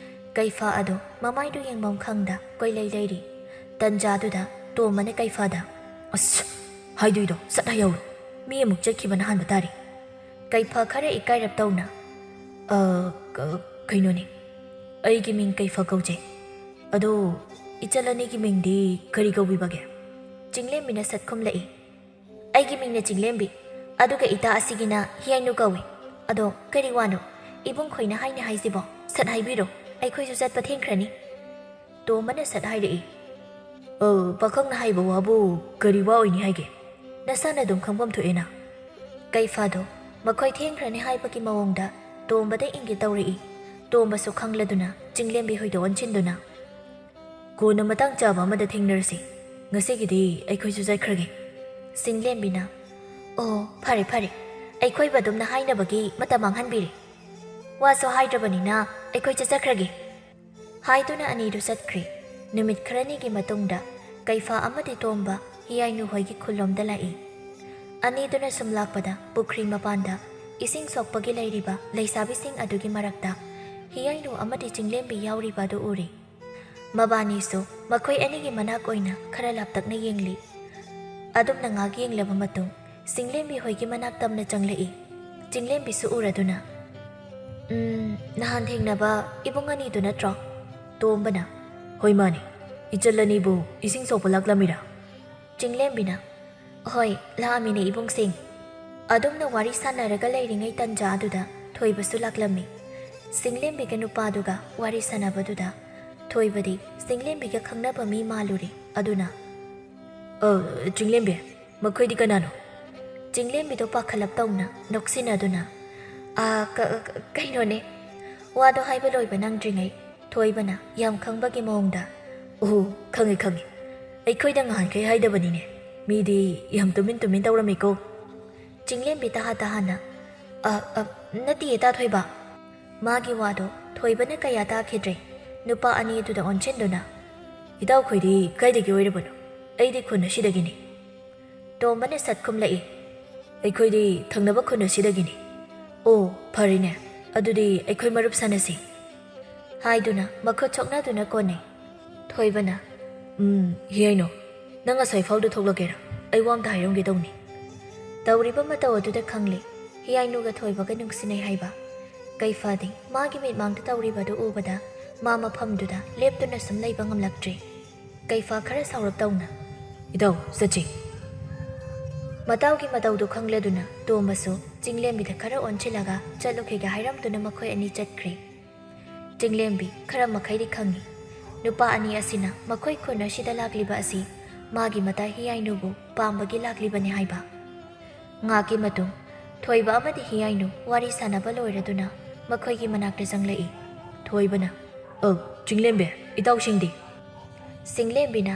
ꯀꯩꯐꯥ ꯑꯗꯣ ꯃꯃꯥꯏꯗꯨ ꯌꯦꯡꯐꯝ ꯈꯪꯗ ꯀꯣꯏꯂꯩ ꯂꯩꯔꯤ꯫ ꯇꯟꯖꯥꯗꯨꯗ ꯇꯣꯝꯕꯅ ꯀꯩꯐꯥꯗ, "ꯑꯁ, ꯍꯥꯏꯗꯣꯏꯗꯣ ꯁꯠ ꯍꯥꯏꯍꯧꯔꯣ꯫ ꯃꯤ ꯑꯃꯨꯛ ꯆꯠꯈꯤꯕꯅ ꯍꯥꯟꯕ ꯇꯥꯔꯦ꯫" ꯀꯩꯐꯥ ꯈꯔ ꯏꯀꯥꯏꯔꯞ ꯇꯧꯅ, "ꯑ, ꯀ-, ꯀꯩꯅꯣꯅꯦ, ꯑꯩꯒꯤ ꯃꯤꯡ ꯀꯩꯐꯥ ꯀꯧꯖꯩ꯫ ꯑꯗꯣ ꯏꯆꯜ ꯑꯅꯤꯒꯤ ꯃꯤꯡꯗꯤ ꯀꯔꯤ ꯀꯧꯕꯤꯕꯒꯦ?" ꯆꯤꯡꯂꯦꯝꯕꯤꯅ ꯁꯠ ꯈꯨꯝꯂꯛꯏ꯫ "ꯑꯩꯒꯤ ꯃꯤꯡꯅ ꯆꯤꯡꯂꯦꯝꯕꯤ, ꯑꯗꯨꯒ ꯏꯇꯥ ꯑꯁꯤꯒꯤꯅ ꯍꯤꯌꯥꯏꯅꯨ ꯀꯧꯏ꯫ ꯑꯗꯣ ꯀꯔꯤ ꯋꯥꯅꯣ? ꯏꯕꯨꯡ ꯈꯣꯏꯅ ꯍꯥꯏꯅꯤ ꯍꯥꯏꯁꯤꯕꯣ? ꯁꯠ ꯍꯥꯏꯕꯤꯔꯣ, ꯑꯩꯈꯣꯏꯁꯨ ꯆꯠꯄ ꯊꯦꯡꯈ꯭ꯔꯅꯤ꯫" ꯇꯣꯝꯕꯅ ꯁꯠ ꯍꯥꯏꯔꯛꯏ꯫ "ꯑ, ꯄꯥꯈꯪꯅ ꯍꯥꯏꯕ ꯋꯥꯕꯨ ꯀꯔꯤ ꯋꯥ ꯑꯣꯏꯅꯤ ꯍꯥꯏꯒꯦ? ꯅꯁꯥꯅ ꯑꯗꯨꯝ ꯈꯪꯐꯝ ꯊꯣꯛꯑꯦꯅ꯫" ꯀꯩꯐꯥꯗꯣ ꯃꯈꯣꯏ ꯊꯦꯡꯈ꯭ꯔꯅꯤ ꯍꯥꯏꯕꯒꯤ ꯃꯑꯣꯡꯗ ꯇꯣꯝꯕꯗ ꯏꯪꯒꯤꯠ ꯇꯧꯔꯛꯏ꯫ ꯇꯣꯝꯕꯁꯨ ꯈꯪꯂꯗꯨꯅ ꯆꯤꯡꯂꯦꯝꯕꯤ ꯍꯣꯏꯗ ꯑꯣꯟꯁꯤꯟꯗꯨꯅ, "ꯀꯣꯟꯅ ꯃꯇꯥꯡ ꯆꯥꯕ ꯑꯃꯗ ꯊꯦꯡꯅꯔꯁꯤ꯫ ꯉꯁꯤꯒꯤꯗꯤ ꯑꯩꯈꯣꯏꯁꯨ ꯆꯠꯈ꯭ꯔꯒꯦ꯫" ꯆꯤꯡꯂꯦꯝꯕꯤꯅ, "ꯑꯣ, ꯐꯔꯦ, ꯐꯔꯦ꯫ ꯑꯩꯈꯣꯏꯕꯨ ꯑꯗꯨꯝꯅ ꯍꯥꯏꯅꯕꯒꯤ ꯃꯇꯝ ꯃꯥꯡꯍꯟꯕꯤꯔꯦ꯫ ꯋꯥꯁꯨ ꯍꯥꯏꯗ꯭ꯔꯕꯅꯤꯅ ꯑꯩꯈꯣꯏ ꯆꯠꯆꯈ꯭ꯔꯒꯦ꯫" ꯍꯥꯏꯗꯨꯅ ꯑꯅꯤꯗꯨ ꯆꯠꯈ꯭ꯔꯦ꯫ ꯅꯨꯃꯤꯠ ꯈꯔꯅꯤꯒꯤ ꯃꯇꯨꯡꯗ ꯀꯩꯐꯥ ꯑꯃꯗꯤ ꯇꯣꯝꯕ ꯍꯤꯌꯥꯏꯅꯨ ꯍꯣꯏꯒꯤ ꯈꯨꯜꯂꯣꯝꯗ ꯂꯥꯛꯏ꯫ ꯑꯅꯤꯗꯨꯅ ꯁꯨꯝ ꯂꯥꯛꯄꯗ ꯄꯨꯈ꯭ꯔꯤ ꯃꯄꯥꯟꯗ ꯏꯁꯤꯡ ꯁꯣꯛꯄꯒꯤ ꯂꯩꯔꯤꯕ ꯂꯩꯁꯥꯕꯤꯁꯤꯡ ꯑꯗꯨꯒꯤ ꯃꯔꯛꯇ ꯍꯤꯌꯥꯏꯅꯨ ꯑꯃꯗꯤ ꯆꯤꯡꯂꯦꯝꯕꯤ ꯌꯥꯎꯔꯤꯕ ꯑꯗꯨ ꯎꯔꯦ꯫ ꯃꯕꯥꯅꯤꯁꯨ ꯃꯈꯣꯏ ꯑꯅꯤꯒꯤ ꯃꯅꯥꯛ ꯑꯣꯏꯅ ꯈꯔ ꯂꯥꯞꯇꯛꯅ ꯌꯦꯡꯂꯤ꯫ ꯑꯗꯨꯝꯅ ꯉꯥꯛ ꯌꯦꯡꯂꯕ ꯃꯇꯨꯡ, ꯆꯤꯡꯂꯦꯝꯕꯤ ꯍꯣꯏꯒꯤ ꯃꯅꯥꯛ ꯇꯝꯅ ꯆꯪꯂꯛꯏ꯫ ꯆꯤꯡꯂꯦꯝꯕꯤꯁꯨ ꯎꯔꯗꯨꯅ, "ꯎꯝ, ꯅꯍꯥꯟ ꯊꯦꯡꯅꯕ ꯏꯕꯨꯡ ꯑꯅꯤꯗꯨ ꯅꯠꯇ꯭ꯔꯣ?" ꯇꯣꯝꯕꯅ, "ꯍꯣꯏ, ꯃꯥꯅꯤ꯫ ꯏꯆꯜ ꯑꯅꯤꯕꯨ ꯏꯁꯤꯡ ꯁꯣꯛꯄ ꯂꯥꯛꯂꯝꯃꯤꯔꯥ?" ꯆꯤꯡꯂꯦꯝꯕꯤꯅ, "ꯍꯣꯏ, ꯂꯥꯛꯑꯝꯃꯤꯅꯦ ꯏꯕꯨꯡꯁꯤꯡ꯫" ꯑꯗꯨꯝꯅ ꯋꯥꯔꯤ ꯁꯥꯟꯅꯔꯒ ꯂꯩꯔꯤꯉꯩ ꯇꯟꯖꯥ ꯑꯗꯨꯗ ꯊꯣꯏꯕꯁꯨ ꯂꯥꯛꯂꯝꯃꯤ꯫ ꯆꯤꯡꯂꯦꯝꯕꯤꯒ ꯅꯨꯄꯥꯗꯨꯒ ꯋꯥꯔꯤ ꯁꯥꯟꯅꯕꯗꯨꯗ ꯊꯣꯏꯕꯗꯤ ꯆꯤꯡꯂꯦꯝꯕꯤꯒ ꯈꯪꯅꯕ ꯃꯤ ꯃꯥꯜꯂꯨꯔꯦ꯫ ꯑꯗꯨꯅ, "ꯑ, ꯆꯤꯡꯂꯦꯝꯕꯤ, ꯃꯈꯣꯏꯗꯤ ꯀꯅꯥꯅꯣ?" ꯆꯤꯡꯂꯦꯝꯕꯤꯗꯣ ꯄꯥꯈꯠꯂꯞ ꯇꯧꯅ ꯅꯣꯛꯁꯤꯟꯅꯗꯨꯅ, "ꯑ, ꯀ-, ꯀ-, ꯀꯩꯅꯣꯅꯦ꯫" ꯋꯥꯗꯣ ꯍꯥꯏꯕ ꯂꯣꯏꯕ ꯅꯪꯗ꯭ꯔꯤꯉꯩ ꯊꯣꯏꯕꯅ ꯌꯥꯝ ꯈꯪꯕꯒꯤ ꯃꯑꯣꯡꯗ, "ꯑꯣꯍꯣ, ꯈꯪꯉꯦ, ꯈꯪꯉꯦ꯫ ꯑꯩꯈꯣꯏꯗ ꯉꯍꯥꯟꯈꯩ ꯍꯥꯏꯗꯕꯅꯤꯅꯦ꯫ ꯃꯤꯗꯤ ꯌꯥꯝ ꯇꯨꯃꯤꯟ ꯇꯨꯃꯤꯟ ꯇꯧꯔꯝꯃꯤꯀꯣ꯫" ꯆꯤꯡꯂꯦꯝꯕꯤ ꯇꯍꯥ ꯇꯍꯥꯅ, "ꯑ, ꯑ, ꯅꯠꯇꯤꯌꯦ ꯇꯥ ꯊꯣꯏꯕ꯫" ꯃꯥꯒꯤ ꯋꯥꯗꯣ ꯊꯣꯏꯕꯅ ꯀꯌꯥ ꯇꯥꯈꯤꯗ꯭ꯔꯦ꯫ ꯅꯨꯄꯥ ꯑꯅꯤ ꯑꯗꯨꯗ ꯑꯣꯟꯁꯤꯟꯗꯨꯅ, "ꯏꯇꯥꯎꯈꯣꯏꯗꯤ ꯀꯥꯏꯗꯒꯤ ꯑꯣꯏꯔꯕꯅꯣ?" "ꯑꯩꯗꯤ ꯈꯨꯟ ꯑꯁꯤꯗꯒꯤꯅꯤ꯫" ꯇꯣꯝꯕꯅ ꯁꯠ ꯈꯨꯝꯂꯛꯏ, "ꯑꯩꯈꯣꯏꯗꯤ ꯊꯪꯅꯕ ꯈꯨꯟ ꯑꯁꯤꯗꯒꯤꯅꯤ꯫" "ꯑꯣ, ꯐꯔꯦꯅꯦ꯫ ꯑꯗꯨꯗꯤ ꯑꯩꯈꯣꯏ ꯃꯔꯨꯞ ꯁꯥꯟꯅꯁꯤ꯫" ꯍꯥꯏꯗꯨꯅ ꯃꯈꯨꯠ ꯁꯣꯛꯅꯗꯨꯅ ꯀꯣꯟꯅꯩ꯫ ꯊꯣꯏꯕꯅ, "ꯎꯝ, ꯍꯤꯌꯥꯏꯅꯨ, ꯅꯪ ꯉꯁꯥꯏ ꯐꯥꯎꯗ ꯊꯣꯛꯂꯛꯀꯦꯔꯥ? ꯑꯩ ꯋꯥ ꯑꯝꯇ ꯍꯥꯏꯔꯝꯒꯦ ꯇꯧꯅꯤ꯫" ꯇꯧꯔꯤꯕ ꯃꯇꯧ ꯑꯗꯨꯗ ꯈꯪꯂꯦ ꯍꯤꯌꯥꯏꯅꯨꯒ ꯊꯣꯏꯕꯒ ꯅꯨꯡꯁꯤꯅꯩ ꯍꯥꯏꯕ꯫ ꯀꯩꯐꯥꯗꯤ ꯃꯥꯒꯤ ꯃꯤꯠꯃꯥꯡꯗ ꯇꯧꯔꯤꯕꯗꯨ ꯎꯕꯗ ꯃꯥ ꯃꯐꯝꯗꯨꯗ ꯂꯦꯞꯇꯨꯅ ꯁꯨꯝ ꯂꯩꯕ ꯉꯝꯂꯛꯇ꯭ꯔꯦ꯫ ꯀꯩꯐꯥ ꯈꯔ ꯁꯥꯎꯔꯞ ꯇꯧꯅ, "ꯏꯇꯥꯎ, ꯆꯠꯁꯤ꯫" ꯃꯇꯥꯎꯒꯤ ꯃꯇꯧꯗꯨ ꯈꯪꯂꯗꯨꯅ ꯇꯣꯝꯕꯁꯨ ꯆꯤꯡꯂꯦꯝꯕꯤꯗ ꯈꯔ ꯑꯣꯟꯁꯤꯜꯂꯒ ꯆꯠꯂꯨꯈꯤꯒꯦ ꯍꯥꯏꯔꯝꯗꯨꯅ ꯃꯈꯣꯏ ꯑꯅꯤ ꯆꯠꯈ꯭ꯔꯦ꯫ ꯆꯤꯡꯂꯦꯝꯕꯤ ꯈꯔ ꯃꯈꯩꯗꯤ ꯈꯪꯏ, ꯅꯨꯄꯥ ꯑꯅꯤ ꯑꯁꯤꯅ ꯃꯈꯣꯏ ꯈꯨꯟ ꯑꯁꯤꯗ ꯂꯥꯛꯂꯤꯕ ꯑꯁꯤ ꯃꯥꯒꯤ ꯃꯇꯥ ꯍꯤꯌꯥꯏꯅꯨꯕꯨ ꯄꯥꯝꯕꯒꯤ ꯂꯥꯛꯂꯤꯕꯅꯤ ꯍꯥꯏꯕ꯫ ꯉꯥꯏꯍꯥꯛꯀꯤ ꯃꯇꯨꯡ ꯊꯣꯏꯕ ꯑꯃꯗꯤ ꯍꯤꯌꯥꯏꯅꯨ ꯋꯥꯔꯤ ꯁꯥꯟꯅꯕ ꯂꯣꯏꯔꯗꯨꯅ ꯃꯈꯣꯏꯒꯤ ꯃꯅꯥꯛꯇ ꯆꯪꯂꯛꯏ꯫ ꯊꯣꯏꯕꯅ, "ꯑꯧ, ꯆꯤꯡꯂꯦꯝꯕꯤ, ꯏꯇꯥꯎꯁꯤꯡꯗꯤ?" ꯆꯤꯡꯂꯦꯝꯕꯤꯅ,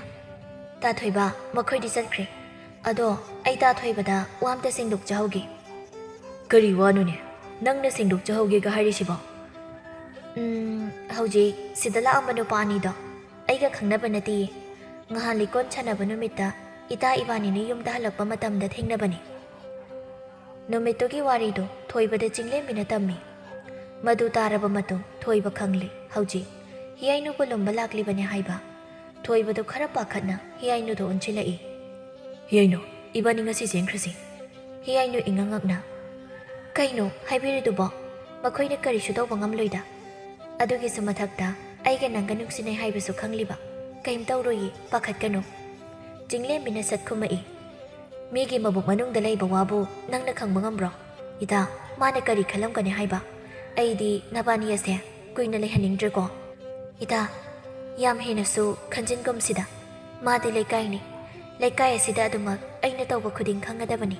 "ꯇꯥ ꯊꯣꯏꯕ, ꯃꯈꯣꯏꯗꯤ ꯆꯠꯈ꯭ꯔꯦ꯫ ꯑꯗꯣ ꯑꯩ ꯇꯥ ꯊꯣꯏꯕꯗ ꯋꯥ ꯑꯝꯇ ꯁꯦꯡꯗꯣꯛꯆꯍꯧꯒꯦ꯫" "ꯀꯔꯤ ꯋꯥꯅꯣꯅꯦ ꯅꯪꯅ ꯁꯦꯡꯗꯣꯛꯆꯍꯧꯒꯦꯒ ꯍꯥꯏꯔꯤꯁꯤꯕꯣ?" "ꯎꯝ, ꯍꯧꯖꯤꯛ ꯁꯤꯗ ꯂꯥꯛꯑꯝꯕ ꯅꯨꯄꯥ ꯑꯅꯤꯗꯣ ꯑꯩꯒ ꯈꯪꯅꯕ ꯅꯠꯇꯦꯌꯦ꯫ ꯉꯍꯥꯟ ꯂꯤꯀꯣꯟ ꯁꯥꯟꯅꯕ ꯅꯨꯃꯤꯠꯇ ꯏꯇꯥ ꯏꯕꯥꯅꯤꯅ ꯌꯨꯝꯗ ꯍꯜꯂꯛꯄ ꯃꯇꯝꯗ ꯊꯦꯡꯅꯕꯅꯤ꯫" ꯅꯨꯃꯤꯠꯇꯨꯒꯤ ꯋꯥꯔꯤꯗꯨ ꯊꯣꯏꯕꯗ ꯆꯤꯡꯂꯦꯝꯕꯤꯅ ꯇꯝꯃꯤ꯫ ꯃꯗꯨ ꯇꯥꯔꯕ ꯃꯇꯨꯡ ꯊꯣꯏꯕ ꯈꯪꯂꯦ ꯍꯧꯖꯤꯛ ꯍꯤꯌꯥꯏꯅꯨꯕꯨ ꯂꯨꯝꯕ ꯂꯥꯛꯂꯤꯕꯅꯤ ꯍꯥꯏꯕ꯫ ꯊꯣꯏꯕꯗꯨ ꯈꯔ ꯄꯥꯈꯠꯅ ꯍꯤꯌꯥꯏꯅꯨꯗ ꯑꯣꯟꯁꯤꯜꯂꯛꯏ꯫ "ꯍꯤꯌꯥꯏꯅꯨ, ꯏꯕꯥꯅꯤ ꯉꯁꯤ ꯆꯦꯟꯈ꯭ꯔꯁꯤ꯫" ꯍꯤꯌꯥꯏꯅꯨ ꯏꯉꯛ ꯉꯛꯅ, "ꯀꯩꯅꯣ ꯍꯥꯏꯕꯤꯔꯤꯗꯨꯕꯣ? ꯃꯈꯣꯏꯅ ꯀꯔꯤꯁꯨ ꯇꯧꯕ ꯉꯝꯂꯣꯏꯗ꯫ ꯑꯗꯨꯒꯤꯁꯨ ꯃꯊꯛꯇ ꯑꯩꯒ ꯅꯪꯒ ꯅꯨꯡꯁꯤꯅꯩ ꯍꯥꯏꯕꯁꯨ ꯈꯪꯂꯤꯕ꯫ ꯀꯩꯝ ꯇꯧꯔꯣꯏꯌꯦ, ꯄꯥꯈꯠꯀꯅꯨ꯫ ꯆꯤꯡꯂꯦꯝꯕꯤꯅ ꯁꯠ ꯈꯨꯝꯃꯛꯏ꯫ ꯃꯤꯒꯤ ꯃꯕꯨꯛ ꯃꯅꯨꯡꯗ ꯂꯩꯕ ꯋꯥꯕꯨ ꯅꯪꯅ ꯈꯪꯕ ꯉꯝꯕ꯭ꯔꯣ? ꯏꯇꯥ, ꯃꯥꯅ ꯀꯔꯤ ꯈꯜꯂꯝꯒꯅꯤ ꯍꯥꯏꯕ? ꯑꯩꯗꯤ ꯅꯕꯥꯅꯤ ꯑꯁꯦ ꯀꯨꯏꯅ ꯂꯩꯍꯟꯅꯤꯡꯗ꯭ꯔꯦꯀꯣ꯫ ꯏꯇꯥ, ꯌꯥꯝ ꯍꯦꯟꯅꯁꯨ ꯈꯟꯖꯤꯟꯒꯨꯝꯁꯤꯗ꯫ ꯃꯥꯗꯤ ꯂꯩꯀꯥꯏꯅꯤ꯫ ꯂꯩꯀꯥꯏ ꯑꯁꯤꯗ ꯑꯗꯨꯃꯛ ꯑꯩꯅ ꯇꯧꯕ ꯈꯨꯗꯤꯡ ꯈꯪꯒꯗꯕꯅꯤ꯫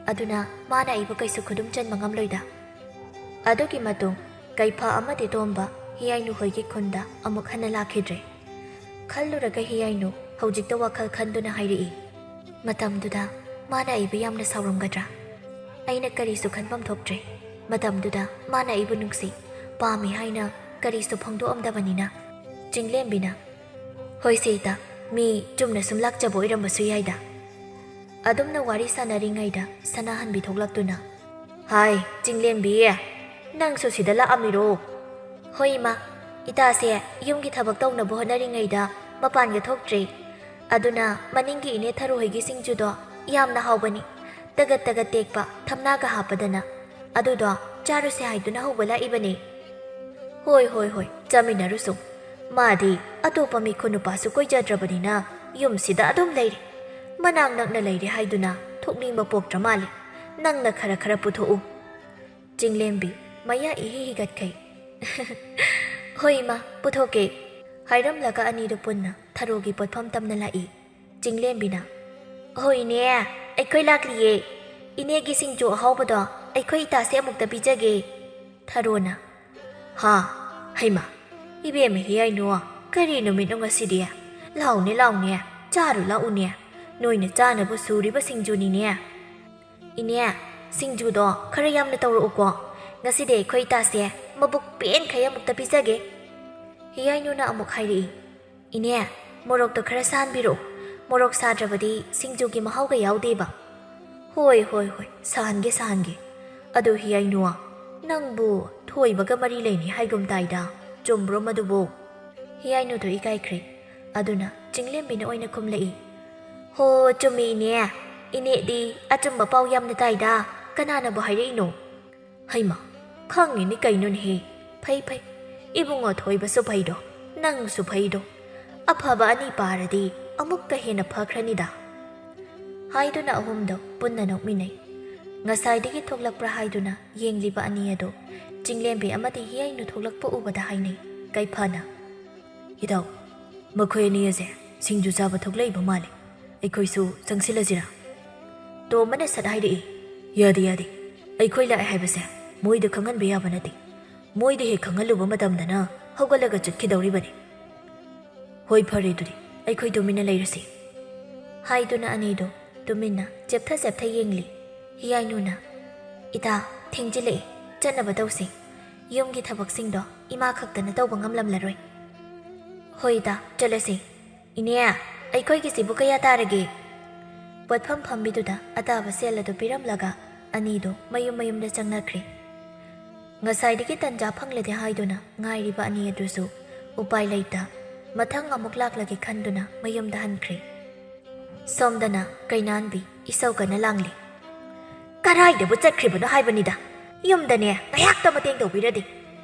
ꯑꯗꯨꯅ ꯃꯥꯅ ꯑꯩꯕꯨ ꯀꯩꯁꯨ ꯈꯨꯗꯨꯝ ꯆꯟꯕ ꯉꯝꯂꯣꯏꯗ꯫ ꯑꯗꯨꯒꯤ ꯃꯇꯨꯡ ꯀꯩꯐꯥ ꯑꯃꯗꯤ ꯇꯣꯝꯕ ꯍꯤꯌꯥꯏꯅꯨ ꯍꯣꯏꯒꯤ ꯈꯨꯟꯗ ꯑꯃꯨꯛ ꯍꯟꯅ ꯂꯥꯛꯈꯤꯗ꯭ꯔꯦ꯫ ꯈꯜꯂꯨꯔꯒ ꯍꯤꯌꯥꯏꯅꯨ ꯍꯧꯖꯤꯛꯇ ꯋꯥꯈꯜ ꯈꯟꯗꯨꯅ ꯍꯥꯏꯔꯛꯏ꯫ ꯃꯇꯝꯗꯨꯗ ꯃꯥꯅ ꯑꯩꯕꯨ ꯌꯥꯝꯅ ꯁꯥꯎꯔꯝꯒꯗ꯭ꯔꯥ? ꯑꯩꯅ ꯀꯔꯤꯁꯨ ꯈꯟꯐꯝ ꯊꯣꯛꯇ꯭ꯔꯦ꯫ ꯃꯇꯝꯗꯨꯗ ꯃꯥꯅ ꯑꯩꯕꯨ ꯅꯨꯡꯁꯤ, ꯄꯥꯝꯃꯤ ꯍꯥꯏꯅ ꯀꯔꯤꯁꯨ ꯐꯣꯡꯗꯣꯛꯑꯝꯗꯕꯅꯤꯅ꯫ ꯆꯤꯡꯂꯦꯝꯕꯤꯅ, "ꯍꯣꯏꯁꯦ ꯏꯇꯥ, ꯃꯤ ꯆꯨꯝꯅ ꯁꯨꯝ ꯂꯥꯛꯆꯕ ꯑꯣꯏꯔꯝꯕꯁꯨ ꯌꯥꯏꯗ"꯫ ꯑꯗꯨꯝꯅ ꯋꯥꯔꯤ ꯁꯥꯟꯅꯔꯤꯉꯩꯗ ꯁꯅꯥꯍꯟꯕꯤ ꯊꯣꯛꯂꯛꯇꯨꯅ, "ꯍꯥꯏ, ꯆꯤꯡꯂꯦꯝꯕꯤ, ꯅꯪꯁꯨ ꯁꯤꯗ ꯂꯥꯛꯑꯝꯃꯤꯔꯣ?" "ꯍꯣꯏ ꯏꯃꯥ, ꯏꯇꯥꯁꯦ ꯌꯨꯝꯒꯤ ꯊꯕꯛ ꯇꯧꯅꯕ ꯍꯣꯠꯅꯔꯤꯉꯩꯗ ꯃꯄꯥꯟꯒ ꯊꯣꯛꯇ꯭ꯔꯦ꯫ ꯑꯗꯨꯅ ꯃꯅꯤꯡꯒꯤ ꯏꯅꯦ ꯊꯔꯣ ꯍꯣꯏꯒꯤ ꯁꯤꯡꯖꯨꯗꯣ ꯌꯥꯝꯅ ꯍꯥꯎꯕꯅꯤ, ꯇꯒꯠ ꯇꯒꯠ ꯇꯦꯛꯄ ꯊꯝꯅꯥꯒ ꯍꯥꯞꯄꯗꯅ꯫ ꯑꯗꯨꯗꯣ ꯆꯥꯔꯨꯁꯦ ꯍꯥꯏꯗꯨꯅ ꯍꯧꯕ ꯂꯥꯛꯏꯕꯅꯤ"꯫ "ꯍꯣꯏ, ꯍꯣꯏ, ꯍꯣꯏ, ꯆꯥꯃꯤꯟꯅꯔꯨꯁꯨ꯫ ꯃꯥꯗꯤ ꯑꯇꯣꯞꯄ ꯃꯤꯈꯨ ꯅꯨꯄꯥꯁꯨ ꯀꯣꯏꯖꯗ꯭ꯔꯕꯅꯤꯅ ꯌꯨꯝꯁꯤꯗ ꯑꯗꯨꯝ ꯂꯩꯔꯦ꯫ ꯃꯅꯥꯛ ꯅꯛꯅ ꯂꯩꯔꯦ ꯍꯥꯏꯗꯨꯅ ꯊꯣꯛꯅꯤꯡꯕ ꯄꯣꯛꯇ꯭ꯔ ꯃꯥꯜꯂꯦ꯫ ꯅꯪꯅ ꯈꯔ ꯈꯔ ꯄꯨꯊꯣꯛꯎ"꯫ ꯆꯤꯡꯂꯦꯝꯕꯤ ꯃꯌꯥ ꯏꯍꯤ ꯍꯤꯒꯠꯈꯩ꯫ "ꯍꯣꯏ ꯏꯃꯥ, ꯄꯨꯊꯣꯛꯀꯦ"꯫ ꯍꯥꯏꯔꯝꯂꯒ ꯑꯅꯤꯗꯨ ꯄꯨꯟꯅ ꯊꯔꯣꯒꯤ ꯄꯣꯠꯐꯝ ꯇꯝꯅ ꯂꯥꯛꯏ꯫ ꯆꯤꯡꯂꯦꯝꯕꯤꯅ, "ꯍꯣꯏꯅꯦ, ꯑꯩꯈꯣꯏ ꯂꯥꯛꯂꯤꯌꯦ꯫ ꯏꯅꯦꯒꯤ ꯁꯤꯡꯖꯨ ꯑꯍꯥꯎꯕꯗꯣ ꯑꯩꯈꯣꯏ ꯏꯇꯥꯁꯦ ꯑꯃꯨꯛꯇ ꯄꯤꯖꯒꯦ"꯫ ꯊꯔꯣꯅ, "ꯍꯥ? ꯍꯩꯃꯥ, ꯏꯕꯦꯝꯃ ꯍꯤꯌꯥꯏꯅꯨ, ꯀꯔꯤ ꯅꯨꯃꯤꯠꯅꯣ ꯉꯁꯤꯗꯤ? ꯂꯥꯎꯅꯦ, ꯂꯥꯎꯅꯦ, ꯆꯥꯔꯨ ꯂꯥꯛꯎꯅꯦ꯫ ꯅꯣꯏꯅ ꯆꯥꯅꯕ ꯁꯨꯔꯤꯕ ꯁꯤꯡꯖꯨꯅꯤꯅꯦ꯫ ꯏꯅꯦ, ꯁꯤꯡꯖꯨꯗꯣ ꯈꯔ ꯌꯥꯝꯅ ꯇꯧꯔꯛꯎꯀꯣ꯫ ꯉꯁꯤꯗꯤ ꯑꯩꯈꯣꯏ ꯏꯇꯥꯁꯦ ꯃꯕꯨꯛ ꯄꯦꯟꯈꯩ ꯑꯃꯨꯛꯇ ꯄꯤꯖꯒꯦ"꯫ ꯍꯤꯌꯥꯏꯅꯨꯅ ꯑꯃꯨꯛ ꯍꯥꯏꯔꯛꯏ, "ꯏꯅꯦ, ꯃꯣꯔꯣꯛꯇꯣ ꯈꯔ ꯁꯥꯍꯟꯕꯤꯔꯛꯎ꯫ ꯃꯣꯔꯣꯛ ꯁꯥꯗ꯭ꯔꯕꯗꯤ ꯁꯤꯡꯖꯨꯒꯤ ꯃꯍꯥꯎꯒ ꯌꯥꯎꯗꯦꯕ"꯫ "ꯍꯣꯏ, ꯍꯣꯏ, ꯍꯣꯏ, ꯁꯥꯍꯟꯒꯦ, ꯁꯥꯍꯟꯒꯦ꯫ ꯑꯗꯨ ꯍꯤꯌꯥꯏꯅꯨ, ꯅꯪꯕꯨ ꯊꯣꯏꯕꯒ ꯃꯔꯤ ꯂꯩꯅꯩ ꯍꯥꯏꯒꯨꯝ ꯇꯥꯏꯗ, ꯆꯨꯝꯕ꯭ꯔꯣ ꯃꯗꯨꯕꯨ?" ꯍꯤꯌꯥꯏꯅꯨꯗꯣ ꯏꯀꯥꯏꯈ꯭ꯔꯦ꯫ ꯑꯗꯨꯅ ꯆꯤꯡꯂꯦꯝꯕꯤꯅ ꯑꯣꯏꯅ ꯈꯨꯝꯂꯛꯏ, "ꯍꯣ, ꯆꯨꯝꯃꯤ ꯏꯅꯦ꯫ ꯏꯅꯦꯗꯤ ꯑꯆꯨꯝꯕ ꯄꯥꯎ ꯌꯥꯝꯅ ꯇꯥꯏꯗ꯫ ꯀꯅꯥꯅꯕꯨ ꯍꯥꯏꯔꯛꯏꯅꯣ?" "ꯍꯩꯃꯥ, "ꯈꯪꯉꯤꯅꯤ ꯀꯩꯅꯣꯅꯦꯍꯦ꯫ ꯐꯩ ꯐꯩ, ꯏꯕꯨꯡꯉꯣ ꯊꯣꯏꯕꯁꯨ ꯐꯩꯗꯣ, ꯅꯪꯁꯨ ꯐꯩꯗꯣ꯫ ꯑꯐꯕ ꯑꯅꯤ ꯄꯥꯔꯗꯤ ꯑꯃꯨꯛꯀ ꯍꯦꯟꯅ ꯐꯈ꯭ꯔꯅꯤꯗ," ꯍꯥꯏꯗꯨꯅ ꯑꯍꯨꯝꯗꯣ ꯄꯨꯟꯅ ꯅꯣꯛꯃꯤꯟꯅꯩ꯫ ꯉꯁꯥꯏꯗꯒꯤ ꯊꯣꯛꯂꯛꯄ꯭ꯔꯥ ꯍꯥꯏꯗꯨꯅ ꯌꯦꯡꯂꯤꯕ ꯑꯅꯤ ꯑꯗꯣ ꯆꯤꯡꯂꯦꯝꯕꯤ ꯑꯃꯗꯤ ꯍꯤꯌꯥꯏꯅꯨ ꯊꯣꯛꯂꯛꯄ ꯎꯕꯗ ꯍꯥꯏꯅꯩ ꯀꯩꯐꯅ, "ꯏꯇꯥꯎ, ꯃꯈꯣꯏ ꯑꯅꯤ ꯑꯁꯦ ꯁꯤꯡꯖꯨ ꯆꯥꯕ ꯊꯣꯛꯂꯛꯏꯕ ꯃꯥꯜꯂꯦ꯫ ꯑꯩꯈꯣꯏꯁꯨ ꯆꯪꯁꯤꯜꯂꯁꯤꯔꯥ?" ꯇꯣꯝꯕꯅ ꯁꯠ ꯍꯥꯏꯔꯛꯏ, "ꯌꯥꯗꯦ, ꯌꯥꯗꯦ꯫ ꯑꯩꯈꯣꯏ ꯂꯥꯛꯑꯦ ꯍꯥꯏꯕꯁꯦ ꯃꯣꯏꯗ ꯈꯪꯍꯟꯕ ꯌꯥꯕ ꯅꯠꯇꯦ꯫ ꯃꯣꯏꯗ ꯍꯦꯛ ꯈꯪꯍꯜꯂꯨꯕ ꯃꯇꯝꯗꯅ ꯍꯧꯒꯠꯂꯒ ꯆꯠꯈꯤꯗꯧꯔꯤꯕꯅꯤ꯫ ꯍꯣꯏ, ꯐꯔꯦ, ꯑꯗꯨꯗꯤ ꯑꯩꯈꯣꯏ ꯇꯨꯃꯤꯟꯅ ꯂꯩꯔꯁꯤ," ꯍꯥꯏꯗꯨꯅ ꯑꯅꯤꯗꯣ ꯇꯨꯃꯤꯟꯅ ꯆꯦꯞꯊ ꯆꯦꯞꯊ ꯌꯦꯡꯂꯤ꯫ ꯍꯤꯌꯥꯏꯅꯨꯅ, "ꯏꯇꯥ, ꯊꯦꯡꯖꯤꯜꯂꯛꯑꯦ, ꯆꯠꯅꯕ ꯇꯧꯁꯤ꯫ ꯌꯨꯝꯒꯤ ꯊꯕꯛꯁꯤꯡꯗꯣ ꯏꯃꯥ ꯈꯛꯇꯅ ꯇꯧꯕ ꯉꯝꯂꯝꯂꯔꯣꯏ꯫" "ꯍꯣꯏ ꯏꯇꯥ, ꯆꯠꯂꯁꯤ꯫ ꯏꯅꯦ, ꯑꯩꯈꯣꯏꯒꯤꯁꯤꯕꯨ ꯀꯌꯥ ꯇꯥꯔꯒꯦ?" ꯄꯣꯠꯐꯝ ꯐꯝꯕꯤꯗꯨꯗ ꯑꯇꯥꯕ ꯁꯦꯜ ꯑꯗꯨ ꯄꯤꯔꯝꯂꯒ ꯑꯅꯤꯗꯣ ꯃꯌꯨꯝ ꯃꯌꯨꯝꯗ ꯆꯪꯅꯈ꯭ꯔꯦ꯫ ꯉꯁꯥꯏꯗꯒꯤ ꯇꯟꯖꯥ ꯐꯪꯂꯗꯤ ꯍꯥꯏꯗꯨꯅ ꯉꯥꯏꯔꯤꯕ ꯑꯅꯤ ꯑꯗꯨꯁꯨ ꯎꯄꯥꯏ ꯂꯩꯇ ꯃꯊꯪ ꯑꯃꯨꯛ ꯂꯥꯛꯂꯒꯦ ꯈꯟꯗꯨꯅ ꯃꯌꯨꯝꯗ ꯍꯟꯈ꯭ꯔꯦ꯫ ꯁꯣꯝꯗꯅ ꯀꯩꯅꯥꯟꯕꯤ ꯏꯁꯧ ꯀꯟꯅ ꯂꯥꯡꯂꯤ꯫ "ꯀꯔꯥꯏꯗꯕꯨ ꯆꯠꯈ꯭ꯔꯤꯕꯅꯣ ꯍꯥꯏꯕꯅꯤꯗ? ꯌꯨꯝꯗꯅꯦ ꯉꯥꯏꯍꯥꯛꯇ ꯃꯇꯦꯡ ꯇꯧꯕꯤꯔꯗꯤ꯫